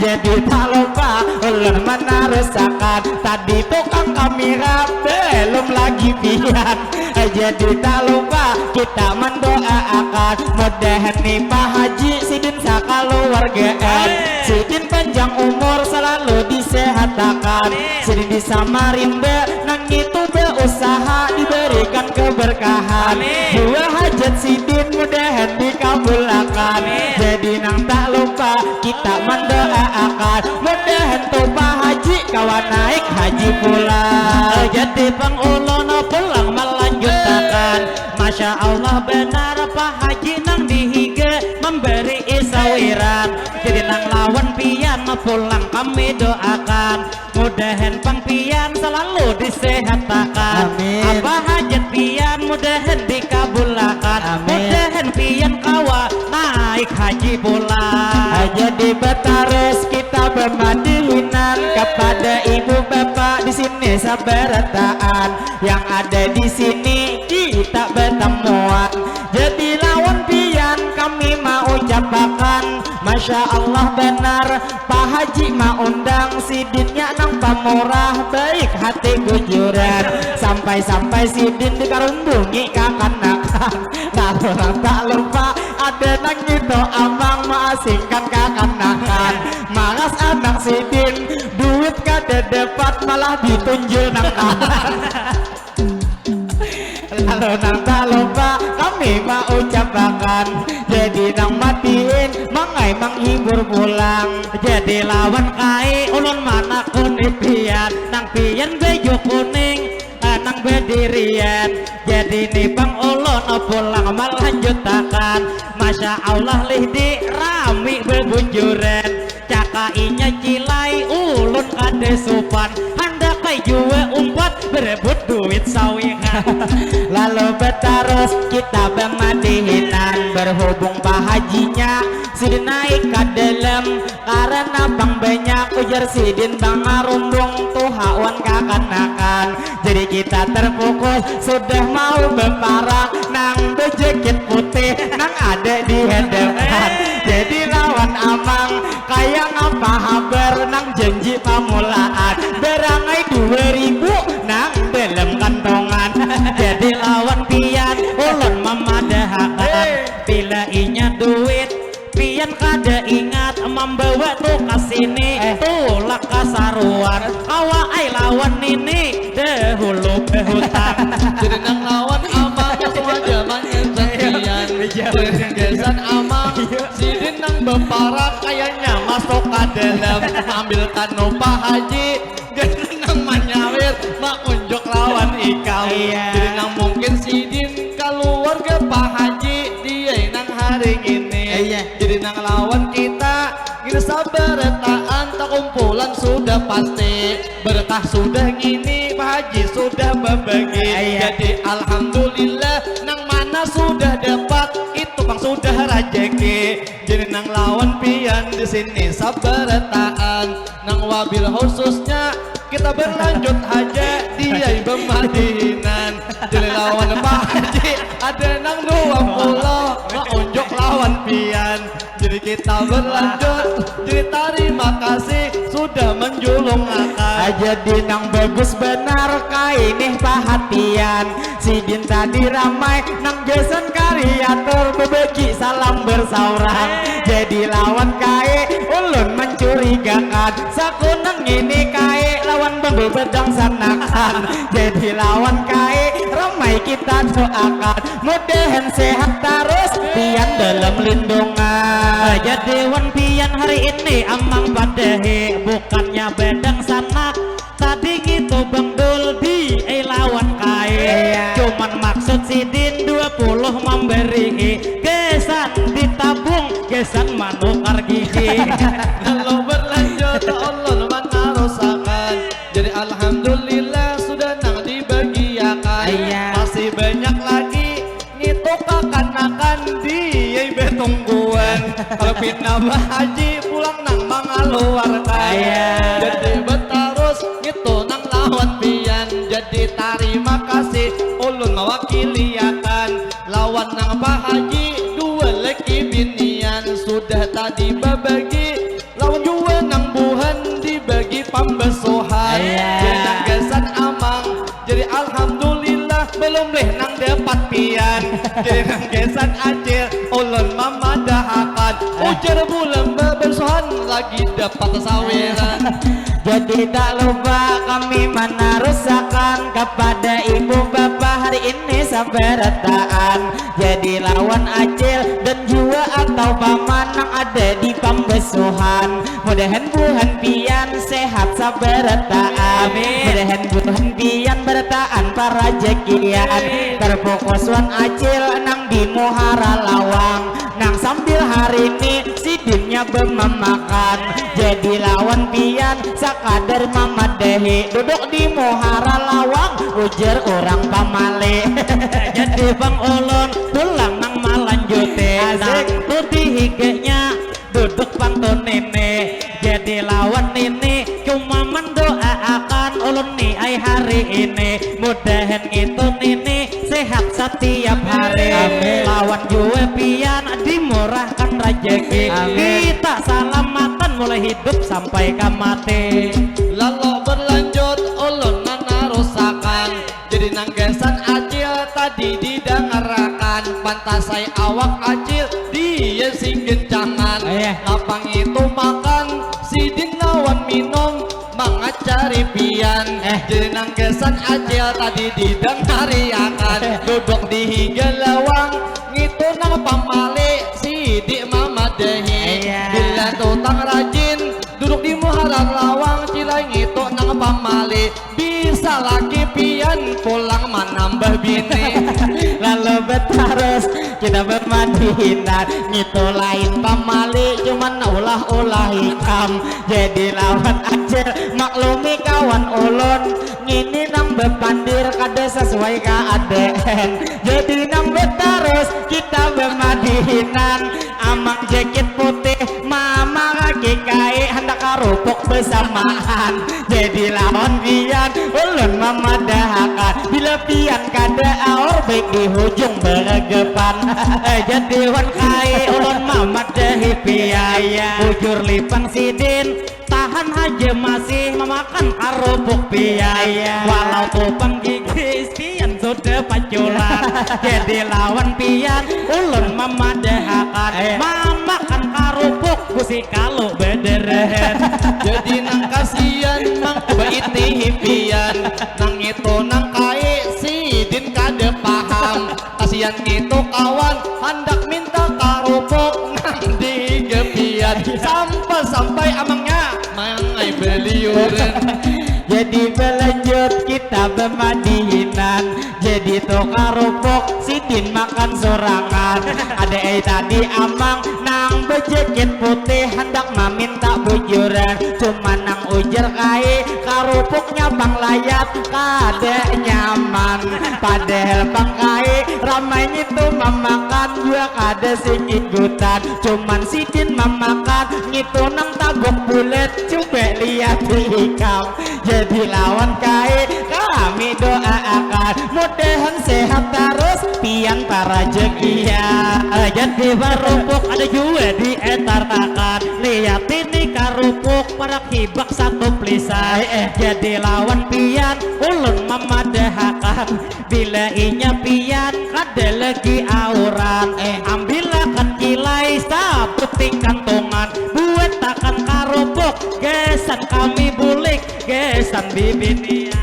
Jadi tak lupa ulun manarusakan tadi tukang kamira belum lagi pian. Jadi tak lupa kita mendoaakan mudahan ni Pak Haji sidin sakaluargaan sidin panjang umur selalu disehatakan. Sidin di Samarinda nang itu beusaha diberikan keberkahan. Amin. Dua hajat sidin mudahan dikabulakan. Amin. Jadi nang tak lupa kita mendoaakan mudahan tu Pak Haji kawa naik haji pulang. Jadi pang ulun pulang melanjutakan. Masya Allah benar Pak Haji nang dihiga memberi sawiran. Jadi nang lawan pian pulang kami doakan. Mudahan pang pian selalu disehatakan. Amin. Apa hajat pian mudahan dikabulakan. Amin. Mudahan pian kawa naik haji pulang. Jadi batarus kita bamadihinan kepada ibu bapa di sini sabarataan yang ada di sini kita bertemuan. Jadi lawan pian kami mau ucapakan, Masya Allah benar, Pak Haji maundang sidinnya nang pamurah, baik hati gujuran. Sampai-sampai sidin dikarundungi kakanakan. Nah, orang tak lupa ada nang itu amang maasingkan kakanakan. Malas anak sidin, duit kada dapat malah ditunjul nang kawan. Lalu nang tak lupa kami mau ucapakan, jadi nang matiin mangai manghibur pulang. Jadi lawan kai ulun manakuni pian, nang pian baju kuning, eh, nang bedirian. Jadi ni pang ulun pulang malanjutakan. Masya Allah lih di rami bebujuran. Cakainya cilai ulun kada supan, handakai jua umpat berebut duit sawihan. Lalu betarus kita bemadihinan, berhubung Pak Hajinya sidin naik ka dalam, karena pang banyak ujar sidin bangarumbung tuha wan kakanakan. Jadi kita terfokus sudah mau beparak, nang bejaket putih nang ada di hadapan. Jadi lawan amang kaya ngapa habar nang janji pamulaan, berangai dua ribu nang dalam kantongan. Jadi lawan pian ulun mamadahakan, bila inya duit pian kada ingat mambawa tu ka sini. Eh. Tulak kasaruan kawa ai lawan nini dahulu behutang. Jadi nang lawan amang sengaja manginsan pian. Iya. Jadi gasan amang, iya, sidin nang beparak kayanya masuk ka dalam, ambil kanu Pak Haji. Jadi nang manyawir maunjuk lawan ikam. Iya. Jadi nang mungkin sidin kaluarga Pak Haji dia nang hari ini. Iya. Jadi nang lawan kita ngini sabarataan takumpulan sudah pasti, berkah sudah ngini Pak Haji sudah babagi. Iya. Jadi alhamdulillah nang mana sudah dapat itu pang sudah rajeki. Jadi nang lawan pian di sini sabarataan, nang wabil khususnya kita berlanjut haja diai bemadihinan. Jadi lawan Pak Haji ada nang dua puluh maunjuk lawan pian. Jadi kita berlanjut. Jadi tarima kasih sudah menjulung akan. Ah, jadi nang bagus benar kai nih pahatian. Sidin tadi ramai nang gasan kariatur bebagi salam bersaurang. Jadi lawan kai ulun mencurigakan. Sakunang ini kai lawan bambu bedang sanakan. Jadi lawan kai ramai kita doakan. Mudahan sehat tarus pian dalam lindungan. Jadi wan pian hari ini amang padahi bukannya bedang sanak. Tadi ngitu Bang Dul di eh lawan kai. Iya. Cuman maksud sidin dua puluh memberi gasan ditabung gasan manukar gigi. Kalau berlanjut ulun manarusakan. Jadi alhamdulillah sudah nang dibagiakan. Iya. Masih banyak lagi ngitu kakanakan diai betungguan. Kalau pina bahaji pulang nang mangaluarkan. Iya. Jadi betarus ngitu nang lawan pian. Jadi tarima kasih ulun mawakiliakan. Lawan nang bahaji dua laki binian sudah tadi babagi. Lawan jua nang buhan dibagi pambasuhan. Iya. Jadi nang gasan amang. Jadi alhamdulillah belum leh nang dapat pian. Jadi nang gasan acil ulun mamadahakan. Ujar bulan babasuhan lagi dapat sawiran. Jadi tak lupa kami manarusakan kepada ibu bapa hari ini sabarataan. Jadi lawan acil dan jua atau paman nang ada di pambesuhan. Mudahan buhan pian sehat sabarataan. Amin. Mudahan buhan pian barataan parajakian. Amin. Terfokus wan acil nang di muhara lawang. Nang sambil hari ini sidinnya bememakan. Jadi lawan pian sakadar mamadahi duduk di muhara lawang ujar orang pamali. Jadi bang ulun pulang nang malanjuti. Asik. Nang tu di higanya duduk pantun ini. Jadi lawan ini cuma mendoaakan ulun ni ai tiap hari. Amin. Lawan jua pian dimurahkan rajaki. Amin. Kita salamatan mulai hidup sampai ka mati. Lalu berlanjut ulun nanarusakan. Jadi nang gasan acil tadi didangarakan. Pantasai awak acil dia sing gencangan. Iya. Lapang itu makan sidin lawan minum. Mangacari pian. Eh. Jadi nang gasan acil tadi didangariakan. Eh. Duduk di higa lawang ngitu nang pamali sidik mamadahi. Iya. Bila tutang rajin duduk di muharan lawang cilai ngitu nang pamali. Bisa lagi pian pulang manambah bini. Lalu betarus kita bemadihinan ngitu lain pamali cuman ulah-ulah ikam. Jadi lawan acil maklumi kawan ulun. Ngini nang bepandir kada sesuai keadaan. Jadi nang betarus kita bemadihinan. Amang jakit putih, mama kaki kai handak karupuk besamaan. Jadi lawan pian ulun mamadahakan. Bila pian kada aur baik di hujung beregepan. Jadi wan kai ulun mamadahi pian. Iya. Bujur lipang sidin tahan haja masih mamakan karupuk pian. Iya. Walau tupang gigi pian sudah paculan. Jadi lawan pian ulun mamadahakan. Iya. Mamakan karupuk gusi kalu bederehan. Jadi nang kasian mangkuba itihi pian. Nang itu nang kai sidin kada paham. Kasian ngitu kawan handak minta karupuk nang digepian. Sampai-sampai amangnya mangai beliuran. Jadi belanjut kita bemadihinan. Jadi tu karupuk sidin makan sorangan. Ada ai tadi amang nang bejakit putih handak maminta bujuran. Cuma nang ujar kai karupuknya pang layat kada nyaman. Padahal pang kai ramai ngitu mamakan jua kada sing ikutan. Cuman sidin mamakan ngitu nang tabuk bulat. Cuba lihat ikam. Jadi lawan kai kami doa akan mudahan sehat terus pian para jekia. Jadi barupuk ada jua di etar akan. Lihat ini karupuk parak hibak satu pelisai. Eh, jadi lawan pian ulun mamadahakan. Bila inya pian kada lagi auran. Eh, ambilakan kilai sabut di kantungan. Buatakan karupuk gasan kami bulik gasan bibinian.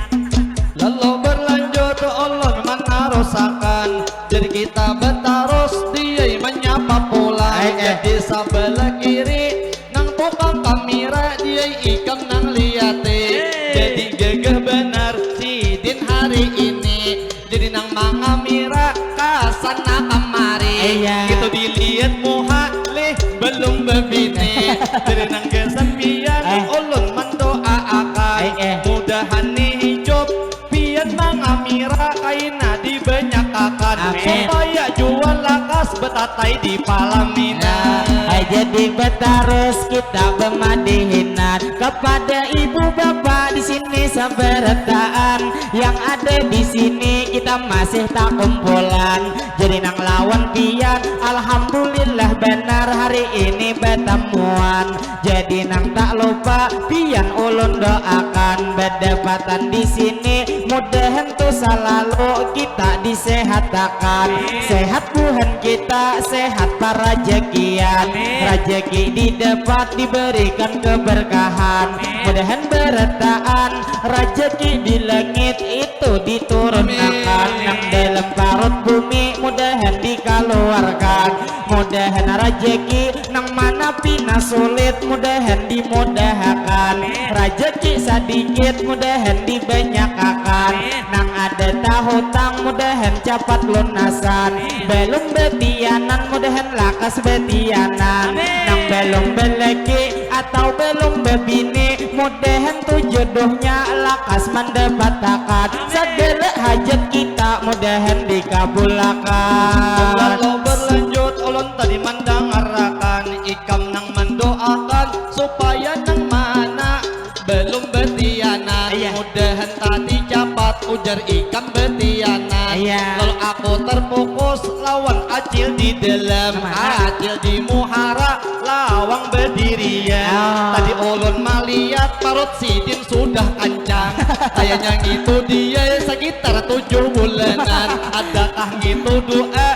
Lalu berlanjut ulun manarusakan. Jadi kita betarus diai manyapa pulang. Eh, eh. Jadi sabelah kiri nang tukang kamera diai ikam nang liati. Eh. Jadi gagah banar sidin hari ini. Jadi nang mangamira ka sana kamari. Iya. Gitu dilihat muha lih belum bebini. Jadi nang gasan pian. Eh. Ulun mendoaakan. Eh, eh. Mudahan nih hijup pian mangamira kaina dibanyakakan. Amin. Supaya jua lakas betatai di palaminan. Nah, jadi betarus kita bemadihinan kepada ibu bapak di sini sabarataan. Yang ada di sini kita masih tak kumpulan. Jadi nang lawan pian, alhamdulillah banar hari ini batamuan. Jadi nang tak lupa pian ulun doakan badapatan di sini. Mudahan tu salalu kita disehatakan. Sehat buhan kita, sehat parajakian. Amin. Rajaki didapat diberikan keberkahan. Amin. Mudahan berataan rajaki di langit itu diturunakan. Amin. Nang dalam parut bumi mudahan dikaluarkan. Mudahan rajaki nang mana pina sulit mudahan dimudahakan. Amin. Rajaki sadikit mudahan dibanyakakan. Amin. Nang ada tahutang mudahan capat lunasan. Amin. Balum batianan mudahan lakas batianan. Amin. Nang balum balaki atau balum babini mudahan tu jodohnya lakas mandapatakan. Amin. Sagala hajat kita mudahan dikabulakan. Lalu berlanjut ulun tadi mandangarakan ikam nang mandoakan supaya nang mana balum batianan. Iya. Mudahan tadi capat ujar ikam batianan. Iya. Lalu Aku terfokus lawan Acil di dalam. Acil di muhara lawang bedirian. Tadi ulun malihat parut sidin sudah kancang. Kayaknya ngitu dia sekitar tujuh bulanan. Adakah ngitu doa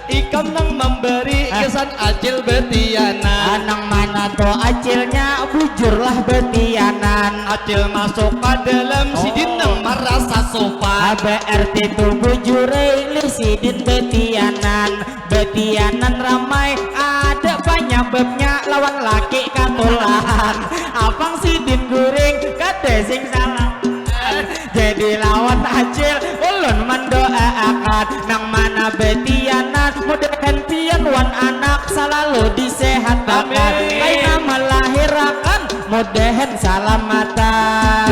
ikam nang memberi? Gasan Acil betianan. Nang mana tu Acilnya, bujurlah betianan. Acil masuk ka dalam, sidin nang marasa sopan. Berarti tu bujur ai lih sidin betianan. Betianan ramai ada panyababnya, lawan laki katulahan. Apang sidin guring kada sing salah. Jadi lawan Acil ulun mendoaakan, nang mana betianan mudahan pian wan anak salalu disehatakan. Kaina melahirakan mudahan salamatan.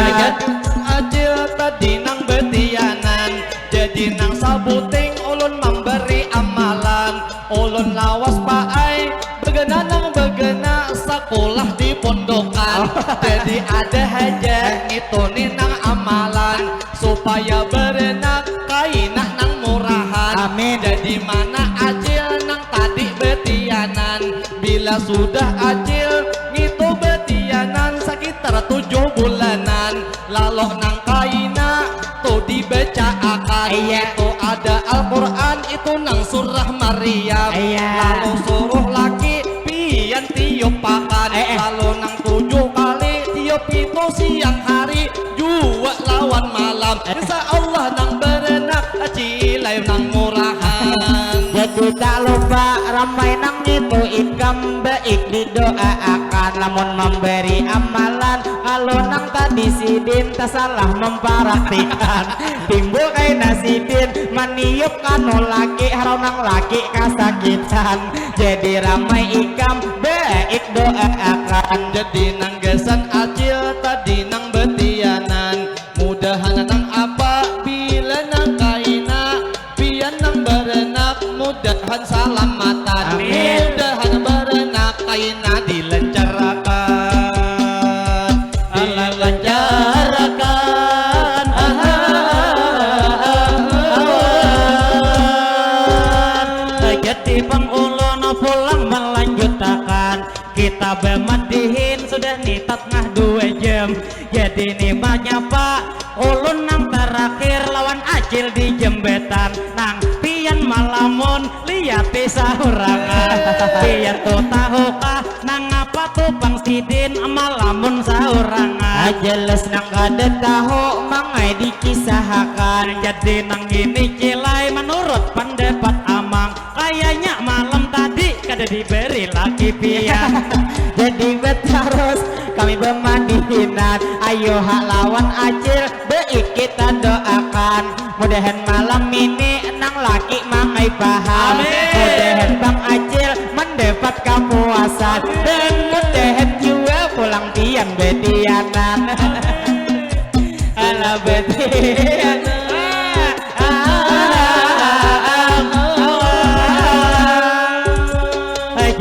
Acil tadi nang betianan, jadi nang sabuting ulun memberi amalan. Ulun lawas paai begena nang begena sakulah di pondokan. Jadi ada haja ngitu ni nang amalan supaya berenak kaina nang murahan. Amin. Jadi mana Acil nang tadi betianan, bila sudah Acil ngitu betianan sekitar tujuh bulanan, lalu nang kaina tu dibacaakan. Iya. Itu ada Al-Quran, itu nang surah Maryam. Iya. Lalu suruh laki pian tiupakan. Eh, eh. Lalu nang tujuh kali tiup itu siang hari jua lawan malam. Eh. Insya Allah nang berenak cilai nang murahan. Jadi tak lupa ramai nang itu ikam baik didoaakan. Lamun memberi amalan, kalau nang tadi sidin tasalah mempraktikan. Timbul kaina sidin maniup kanu laki, harau nang laki kasakitan. Jadi ramai ikam baik doaakan. Jadi nang gasan Acil tadi nang betianan, mudahan nang apa bila nang kaina, pian nang berenak mudahan salamatan. Amin. Mudahan berenak kaina dilancarakan. Dilancarakan. Jadi pang ulun pulang melanjutakan. Kita bemadihin sudah ni tatngah dua jam. Jadi ni manyapa ulun nang terakhir lawan Acil di jembatan. Nang pian malamun liati sahurangan. Pian tu tahukah nangapa tu pang sidin malamun sahurangan? Ah, jelas nang kada tahu, mangai dikisahakan. Jadi nang ini cilai menurut pendapat amang. Kayanya malam tadi kada diberi laki pian. Jadi betarus kami bemadihinan. Ayo ha lawan Acil baik kita doakan. Mudahan malam ini nang laki mangai paham. Amin. Mudahan Bang Acil mendapat kapuasan. Dan mudahan jua pulang pian betianan. Alah betianan.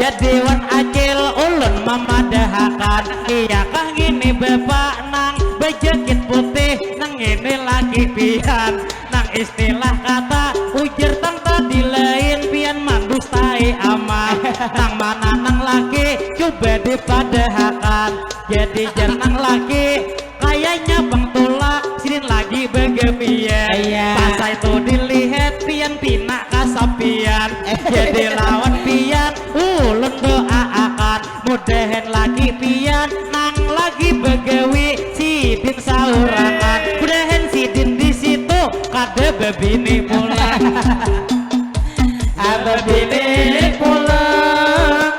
Jadi wan Acil ulun mamadahakan, iyakah ngini bapa nang bajakit putih, nang ngini laki pian, nang istilah kata ujar tang tadi lain, pian mandustai amang. Nang mana nang laki cuba dipadahakan. Jadi jar nang laki, kayanya pang tulak sidin lagi bagawian. Iya. Pas itu dilihat pian pina kasapian. Jadi lawan pian ulun doaakan, mudahan laki pian nang lagi bagawi sidin saurangan. Mudahan sidin di situ kada babini pulang. Ada bini pulang.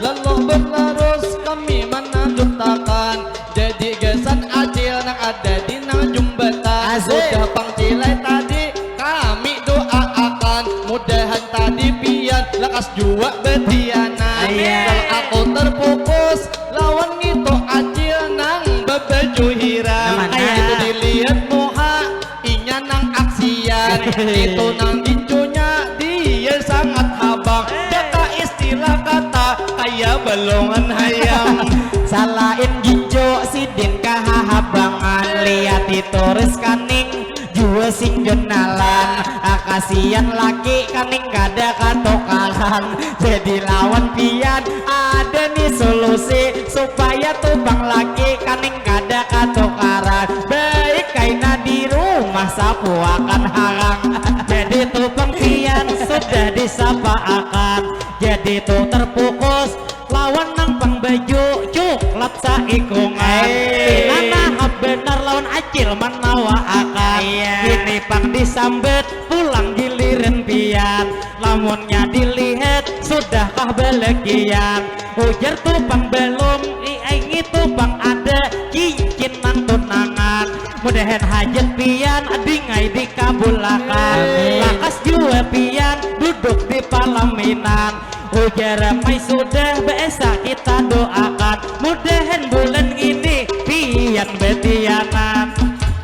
Lalu berlarus kami mananjutakan. Jadi gasan Acil nang ada di nang jumbatan. Asik. Sudah pang cilai tadi kami doaakan. Mudahan tadi pian lakas jua betianan. Iya. Kalau aku terfokus lawan ngitu Acil nang babaju hiram. Nang mana? Itu dilihat muha inya nang aksian. Itu nang gincunya dia sangat habang. Jaka istilah kata kaya balongan hayam. Salain gincu sidin kahahabangan. Liati turus kaning jua sing junalan, akasian laki kaning kada katukaran. Jadi lawan pian ada ni solusi supaya tupang laki kaning kada katukaran. Baik kaina di rumah sapuakan harang. Jadi tupang pian sudah disapaakan. Jadi tu terpukus lawan nang pang baju cuklat saikungan. Hei. Pina nahap banar lawan acil manawaakan. Iya. Kini pang disambat pulang giliran pian. Lamunnya dilihat sudahkah balakian? Ujar tu pang balum, iai ngitu pang ada cincin nang tunangan. Mudahan hajat pian dingai dikabulakan. Amin. Lakas jua pian duduk di palaminan. Ujar ramai sudah baasa kita doakan. Mudahan bulan ngini pian batianan.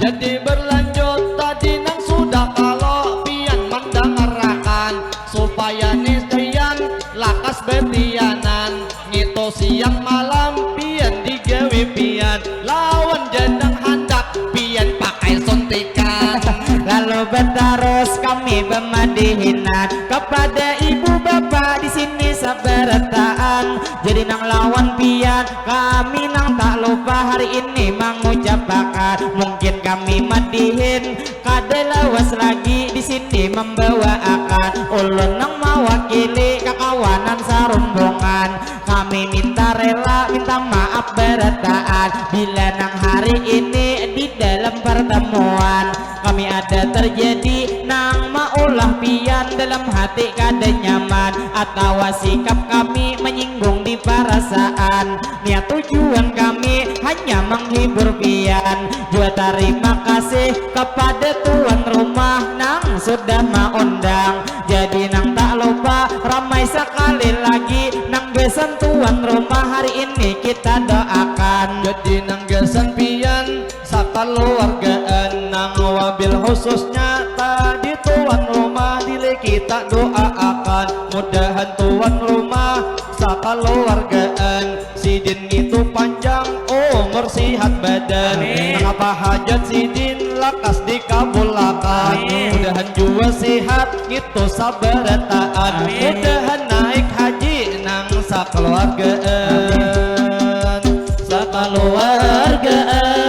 Jadi berlanjut tadi nang sudah kalo pian mandangarakan, supaya ni pian lakas batianan. Ngitu siang malam pian digawi pian, lawan jadang handak pian pakai suntikan. Lalu batarus kami bamadihinan kapada ibu bapa di sini sabarataan. Jadi nang lawan pian, kami nang tak lupa hari ini mangucapakan. Mungkin kami madihin kada lawas lagi di sini mambawaakan. Ulun nang mawakili kakawanan sarumbungan. Kami minta rela, minta maaf barataan bila nang hari ini di dalam pertemuan kami ada terjadi nang maulah pian dalam hati kada nyaman atawa sikap kami menyinggung di parasaan. Niat tujuan kami hanya menghibur pian. Jua tarima kasih kepada tuan rumah nang sudah maundang. Jadi nang tak lupa ramai sekali lagi nang gasan tuan rumah hari ini kita doakan. Jadi nang gasan pian sakaluargaan nang wabil khususnya tadi tuan rumah dili kita doaakan. Mudahan tuan rumah sakaluargaan sidin ngitu panjang umur sihat badan. Amin. Nangapa hajat sidin lakas dikabulakan. Amin. Mudahan jua sihat ngitu sabarataan. Amin. Mudahan naik haji nang sakaluargaan. Amin. Sakaluargaan.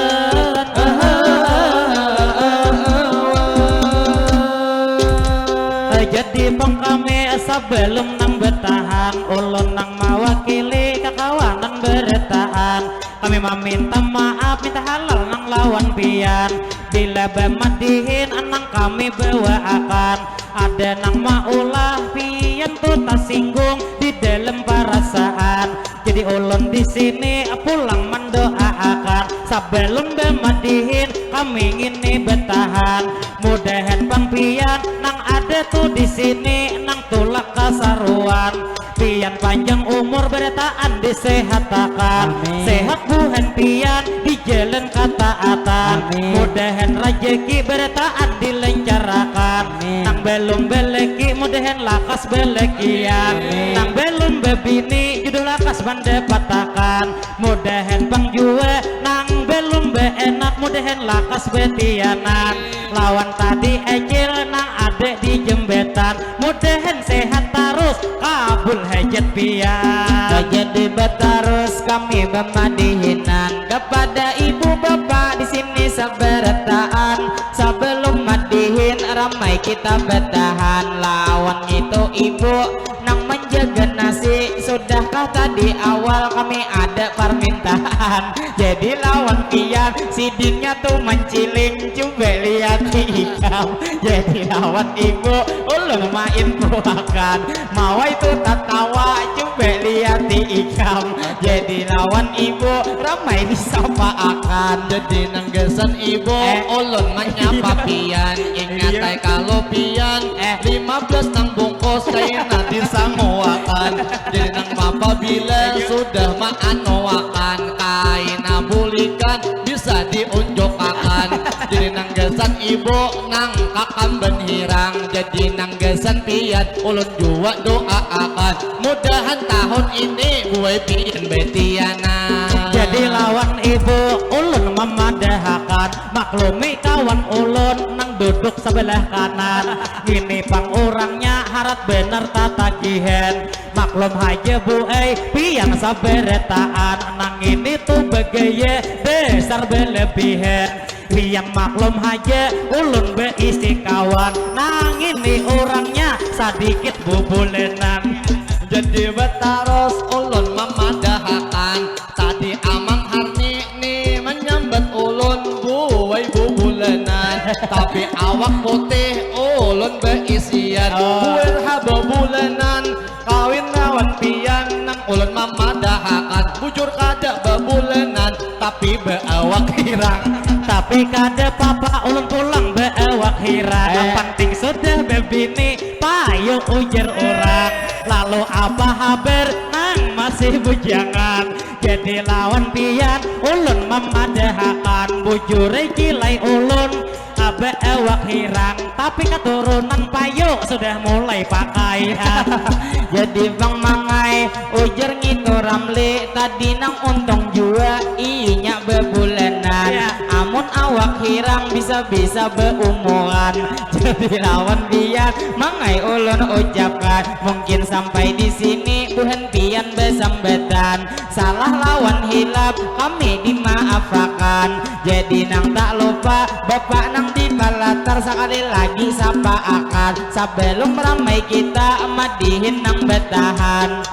Jadi pang kami sabalum nang batahan, ulun nang mawakili kakawanan barataan. Kami maminta maaf, minta halal nang lawan pian. Bila bamadihin nang kami bawaakan, ada nang maulah pian tu tasinggung di dalam parasaan. Jadi ulun di sini pulang mandoaakan. Sabalum bamadihin kami ngini batahan. Mudahan pang pian nang ada tu di sini nang tulak kasaruan. Pian panjang umur barataan disehatakan. Amin. Sehat buhan pian di jalan kataatan. Amin. Mudahan rajaki barataan dilancarakan. Amin. Nang balum balaki mudahan lakas balakian. Amin. Nang balum babini jodoh lakas mandapatakan. Mudahan pang jua nang balum baanak mudahan lakas batianan. Lawan tadi acil nang ada di jambatan. Mudahan sehat tarus, kabul hajat pian. Jadi batarus kami bamadihinan kapada ibu bapa di sini sabarataan. Sabalum madihin ramai kita batahan. Lawan ngitu ibu nang manjaga nasi, sudahkah tadi awal kami ada parmintaan? Jadi lawan pian sidinnya tu manciling, cuba liati ikam. Jadi lawan ibu ulun main puakan, mawai tu tatawa, cuba liati ikam. Jadi lawan ibu ramai disapaakan. Jadi nang gasan ibu, eh, ulun manyapa pian. Ingat, iya, ai kalu pian, eh, lima belas nang bungkus kaina disanguakan. Jadi nang mapabila, iya, sudah maanuakan, kaina bulikan bisa diunjukakan. Jadi nang gasan ibu nang kakamban hirang. Jadi nang gasan pian ulun jua doaakan. Mudahan tahun ini buai pian batianan. Jadi lawan ibu ulun mamadahakan. Maklumi kawan ulun nang duduk sebelah kanan. Ngini pang urangnya harat bener tatagihan. Maklum haja bu ai, pian sabarataan. Nang ngini tu bagaya besar belebihan. Pian maklum haja, ulun beisi kawan. Nang ngini urangnya sadikit bubulanan. Jadi batarus ulun mamadahakan. Tadi Amang Harni ni manyambat ulun buai bubulanan. Tapi awak putih ulun beisian. Oh. Buai ha bubulanan, kawin lawan pian nang ulun mamadahakan. Bujur kada bebulanan, tapi beawak hirang. Tapi kada papa ulun pulang beawak hirang. Eh. Nang penting sudah bebini, payu ujar urang. Lalu apa habar nang masih bujangan? Jadi lawan pian ulun mamadahakan. Bujur ai kilai ulun, ah, beawak hirang. Tapi katurunan payu sudah mulai pakaian. Jadi pang mangai, ujar ngitu Ramli, tadi nang untung jua inya bebulanan. Ya. Amun awak hirang bisa-bisa beumuran. Jadi lawan pian mangai ulun ucapkan. Mungkin sampai di sini buhan pian besambatan. Salah lawan hilap kami dimaafakan. Jadi nang tak lupa bapak nang di palatar, sakali lagi sapaakan. Sabalum ramai kita madihin nang batahan.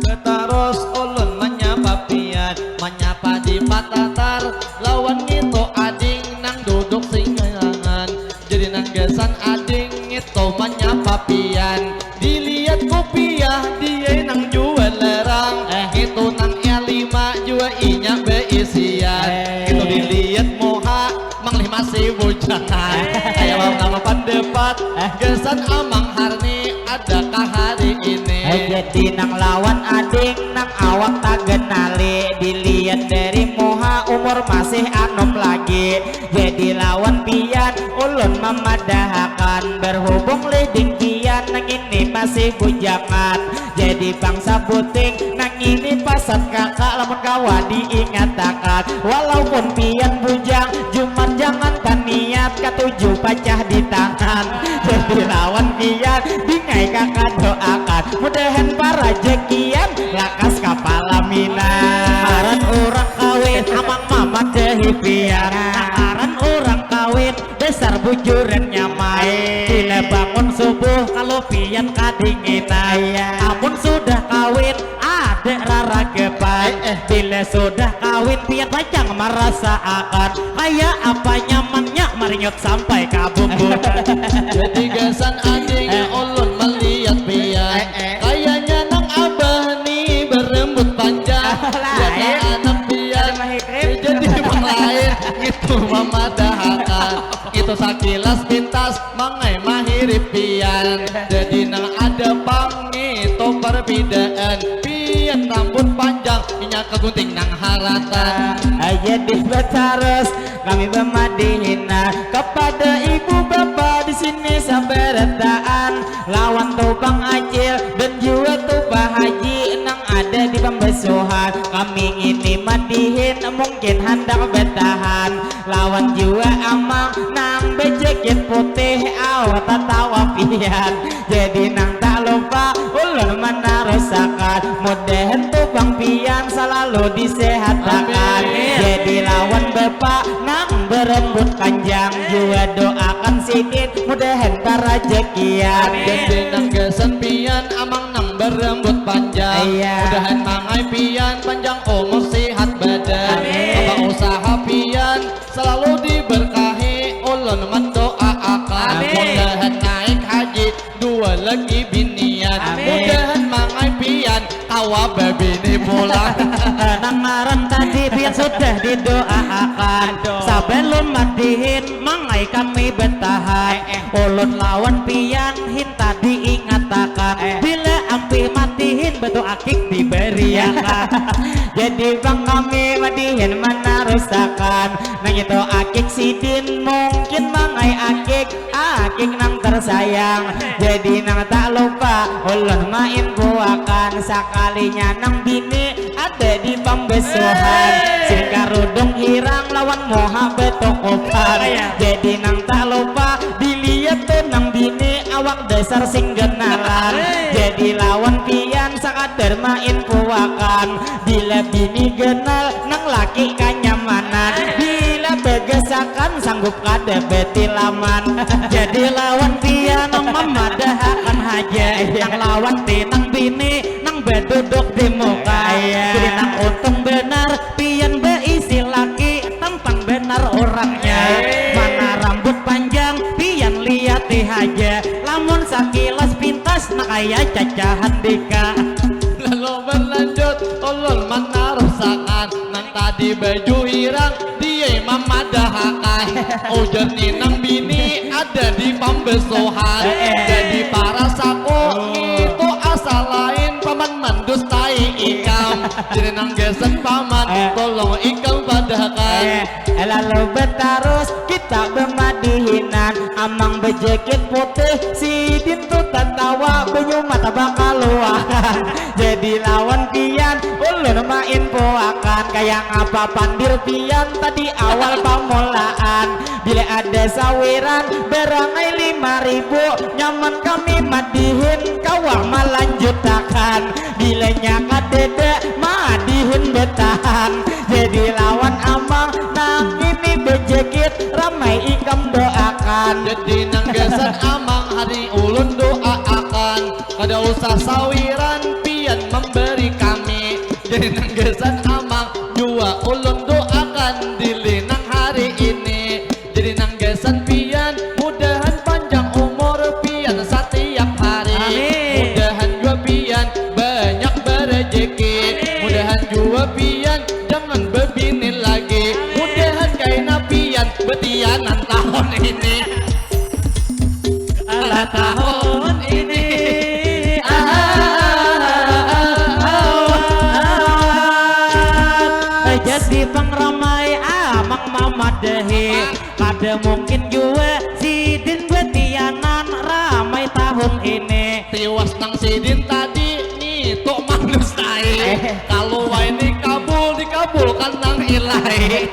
Batarus ulun manyapa pian, manyapa di patatar, lawan ngitu ading nang duduk singangan. Jadi nang gasan ading ngitu manyapa pian. Dilihat kupiah dia nang jua larang. Eh. Ngitu nang L lima jua inya beisian. Eh. Ngitu dilihat muha manglih masih bujangan. Eh. Kaya mau nama pendapat. Eh. Gasan Amang Harni adakah hari ini? Eh, jadi nang lawan ading nang awak tagenali. Dilihat dari muha umur masih anum lagi. Jadi lawan pian ulun mamadahakan, berhubung liding pian nang ini masih bujangan. Jadi bangsa buting nang ini pasan kakak lamun kawa diingatakan. Walaupun pian bujang, cuman jangan taniat katuju pacah di tangan. Jadi lawan pian dingai kakak doakan, mudahan parajakian lakas kapala minang. Ngaran urang kawin amang mamadahi pian. Ngaran urang kawin dasar bujuran nyamai. Bila bangun subuh kalupian kadinginan. Iya. Amun sudah kawin ada raragapan. Eh, eh. Bila sudah kawin pian pacang marasaakan kaya apa nyamannya marinyut sampai ka bumbunan. Jadi gasan ading, eh, ulun malihat pian. Eh, eh. Kayanya nang abah ni berambut panjang. Lain. Anak pian. Ada mahirip. Jadi bang lain ngitu mamadahakan. Ngitu sakilas pintas mangai mahirip pian. Jadi nang ada pang ngitu perbedaan. Pian rambut panjang, inya kagunting nang haratan. Aja deh batarus, kami bamadihin nah kepada ibu bapa di sini sabarataan. Lawan tu Bang Acil dan jua tu Pak Haji nang ada di pambasuhan. Kami ngini madihin mungkin handak batahan. Lawan jua Amang nang bajakit putih, au tatawa pian. Jadi nang tak lupa ulun manarusakan. Mudahan tu Bang pian salalu disehatakan. Amin. Jadi lawan Bapak nang berambut panjang jua doakan sidin mudahan parajakian. Amin. Jadi nang gasan pian Amang nang berambut panjang. Iya. Mudahan mangai pian panjang umur sihat badan. Amin. Apa usaha pian selalu diberkahi, ulun mendoaakan. Amin. Mudahan naik haji dua lagi binian. Amin. Mudahan mangai pian kawa babini pulang. Nang ngaran tadi pian sudah didoaakan. Aduh. Sabalum madihin mangai kami batahan. Eh, eh. Ulun lawan pian hinta diingatakan. Eh. Bila ampih matihin batu akik dibariakan. Jadi bang kami Dihin manarusakan nang itu akik sidin mungkin mangai akik akik nang tersayang jadi nang tak lupa ulun main buakan sakalinya nang bini ada di pambesuhan sing karudung hirang lawan moha betukupan jadi nang tak lupa dilihat tuh nang bini awak dasar sing genalan jadi lawan pian sakadar main puakan bila bini genal nang laki kanyamanan bila begesakan sanggup kada betilaman jadi lawan pian nang mamadahakan haja nang lawan ti nang bini nang beduduk di muka jadi nang untung benar pian beisi laki tampang benar orangnya mana rambut panjang pian liati haja lamun sakilas pintas nak kaya cacahan dika Lalu berlanjut ulun manarusakan nang tadi baju hirang dia mamadahakan ujar ni nang bini ada di pambesuhan jadi para saku itu asa lain paman mandustai ikam jadi nang gasan paman tolong ikam padahakan Eh, lalu betarus kita bemadihinan amang bejekit putih sidin tu tatawa banyu mata bakaluahan jadi lawan pian ulun main puakan kaya ngapa pandir pian tadi awal pamulaan bila ada sawiran berangai lima ribu nyaman kami madihin kawa malanjutakan bilanya kadada madihin betahan jadi lawan amang nang ini bejekit ramai ikam doakan Jadi nang gasan amang hari ulun doaakan kada usah sawiran pian memberi kami jadi nang gasan amang jua ulun doakan dili nang hari ini jadi nang gasan pian mudahan panjang umur pian satiap hari Amin. mudahan jua pian banyak berejeki mudahan jua pian jangan bebini lagi mudahan kaina pian betianan tahun ini ala tahun ini jadi pengramai amang mamadahi kada mungkin jua sidin betianan ramai tahun ini tiwas nang sidin tadi nitu manusiai kalau waini kabul dikabulkan nang ilai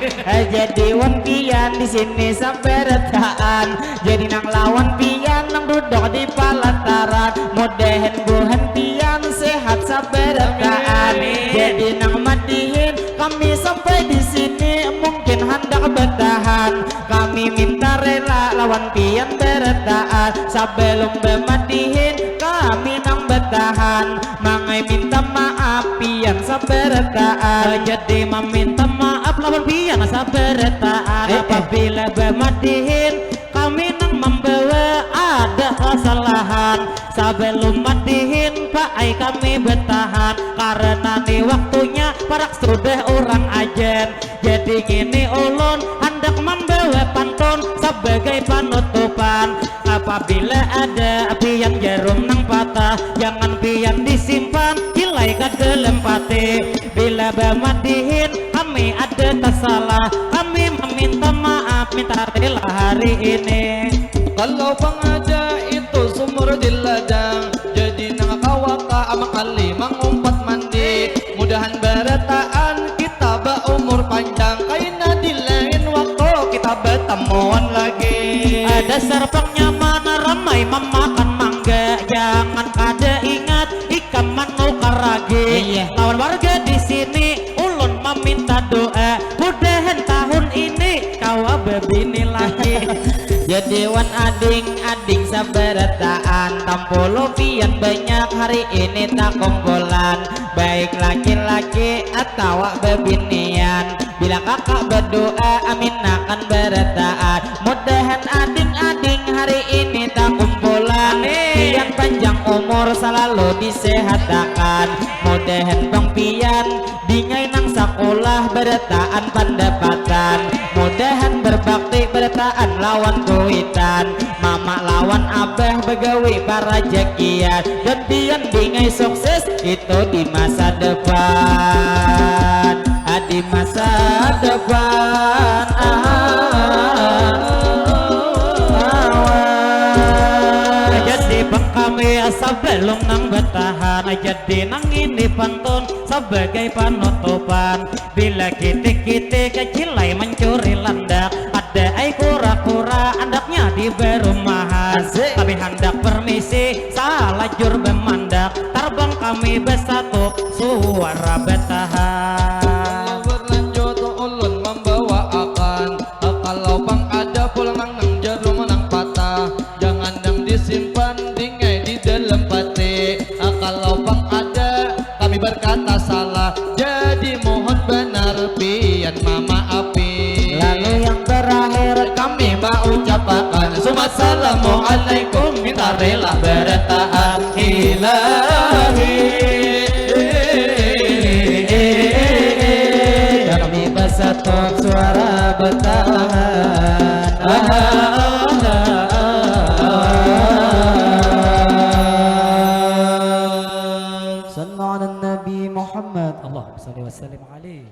jadi wan pian di sini sabarataan jadi nang lawan pian nang duduk di palataran mudahan buhan pian sehat sabarataan jadi nang madihin kami sampai di sini mungkin handak bertahan kami minta rela lawan pian barataan sebelum bemadihin kami nang bertahan mangai minta maaf pian sabarataan jadi meminta maaf lawan pian sabarataan apabila bemadihin kami nang membawa ada kesalahan sebelum madihin paai kami bertahan karena ni waktunya parak sudah orang ajan jadi ngini ulun handak membawa pantun sebagai penutupan apabila ada pian jarum nang patah jangan pian disimpan kilai kada lempati bila bamadihin kami ada tasalah kami meminta maaf minta rela hari ini kalau pengaja itu sumur di ladang jadi nang kawakah amakali mangumpat mandi mudahan barataan kita baumur panjang kaina di lain waktu kita batamuan lagi dasar pang nyaman ramai mamakan mangga jangan kada ingat ikam manukar ragi Iya. lawan warga di sini ulun meminta doa mudahan tahun ini kawa bebini lagi jadi wan ading ading sabarataan tampulu pian banyak hari ini takumpulan baik laki-laki atawa bebinian bila kakak berdoa amin akan barataan mudahan ading-ading hari ini takumpulan Amin. pian panjang umur selalu disehatakan mudahan pang pian dingai nang sakulah barataan pandapatan mudahan berbakti barataan lawan kuitan mama lawan abah begawi parajakian dan pian dingai sukses itu di masa depan. Adi Di masa depan. Jadi pang kami sabalum nang batahan, jadi nang ini pantun sabagai panutupan. Bila kitik-kitik kacilai mancuri landak, ada ai kura-kura andaknya di barumahan. Asik. Tapi handak permisi, salajur bamandak, tarbang kami basatu suara batahan. Berlanjut ulun mambawaakan, kalau pang ada pulang nang jarum nang patah, jangan nang disimpan dingai di dalam pati. Kalau pang ada kami berkata salah, jadi mohon benar pian mamaapi. Lalu yang terakhir kami maucapakan, sumassalamualaikum, minta rela bertahan ilahi. Kami basatu suara bertahan. Sallu ala Nabi Muhammad. Allahumma salli wa sallim alaihi.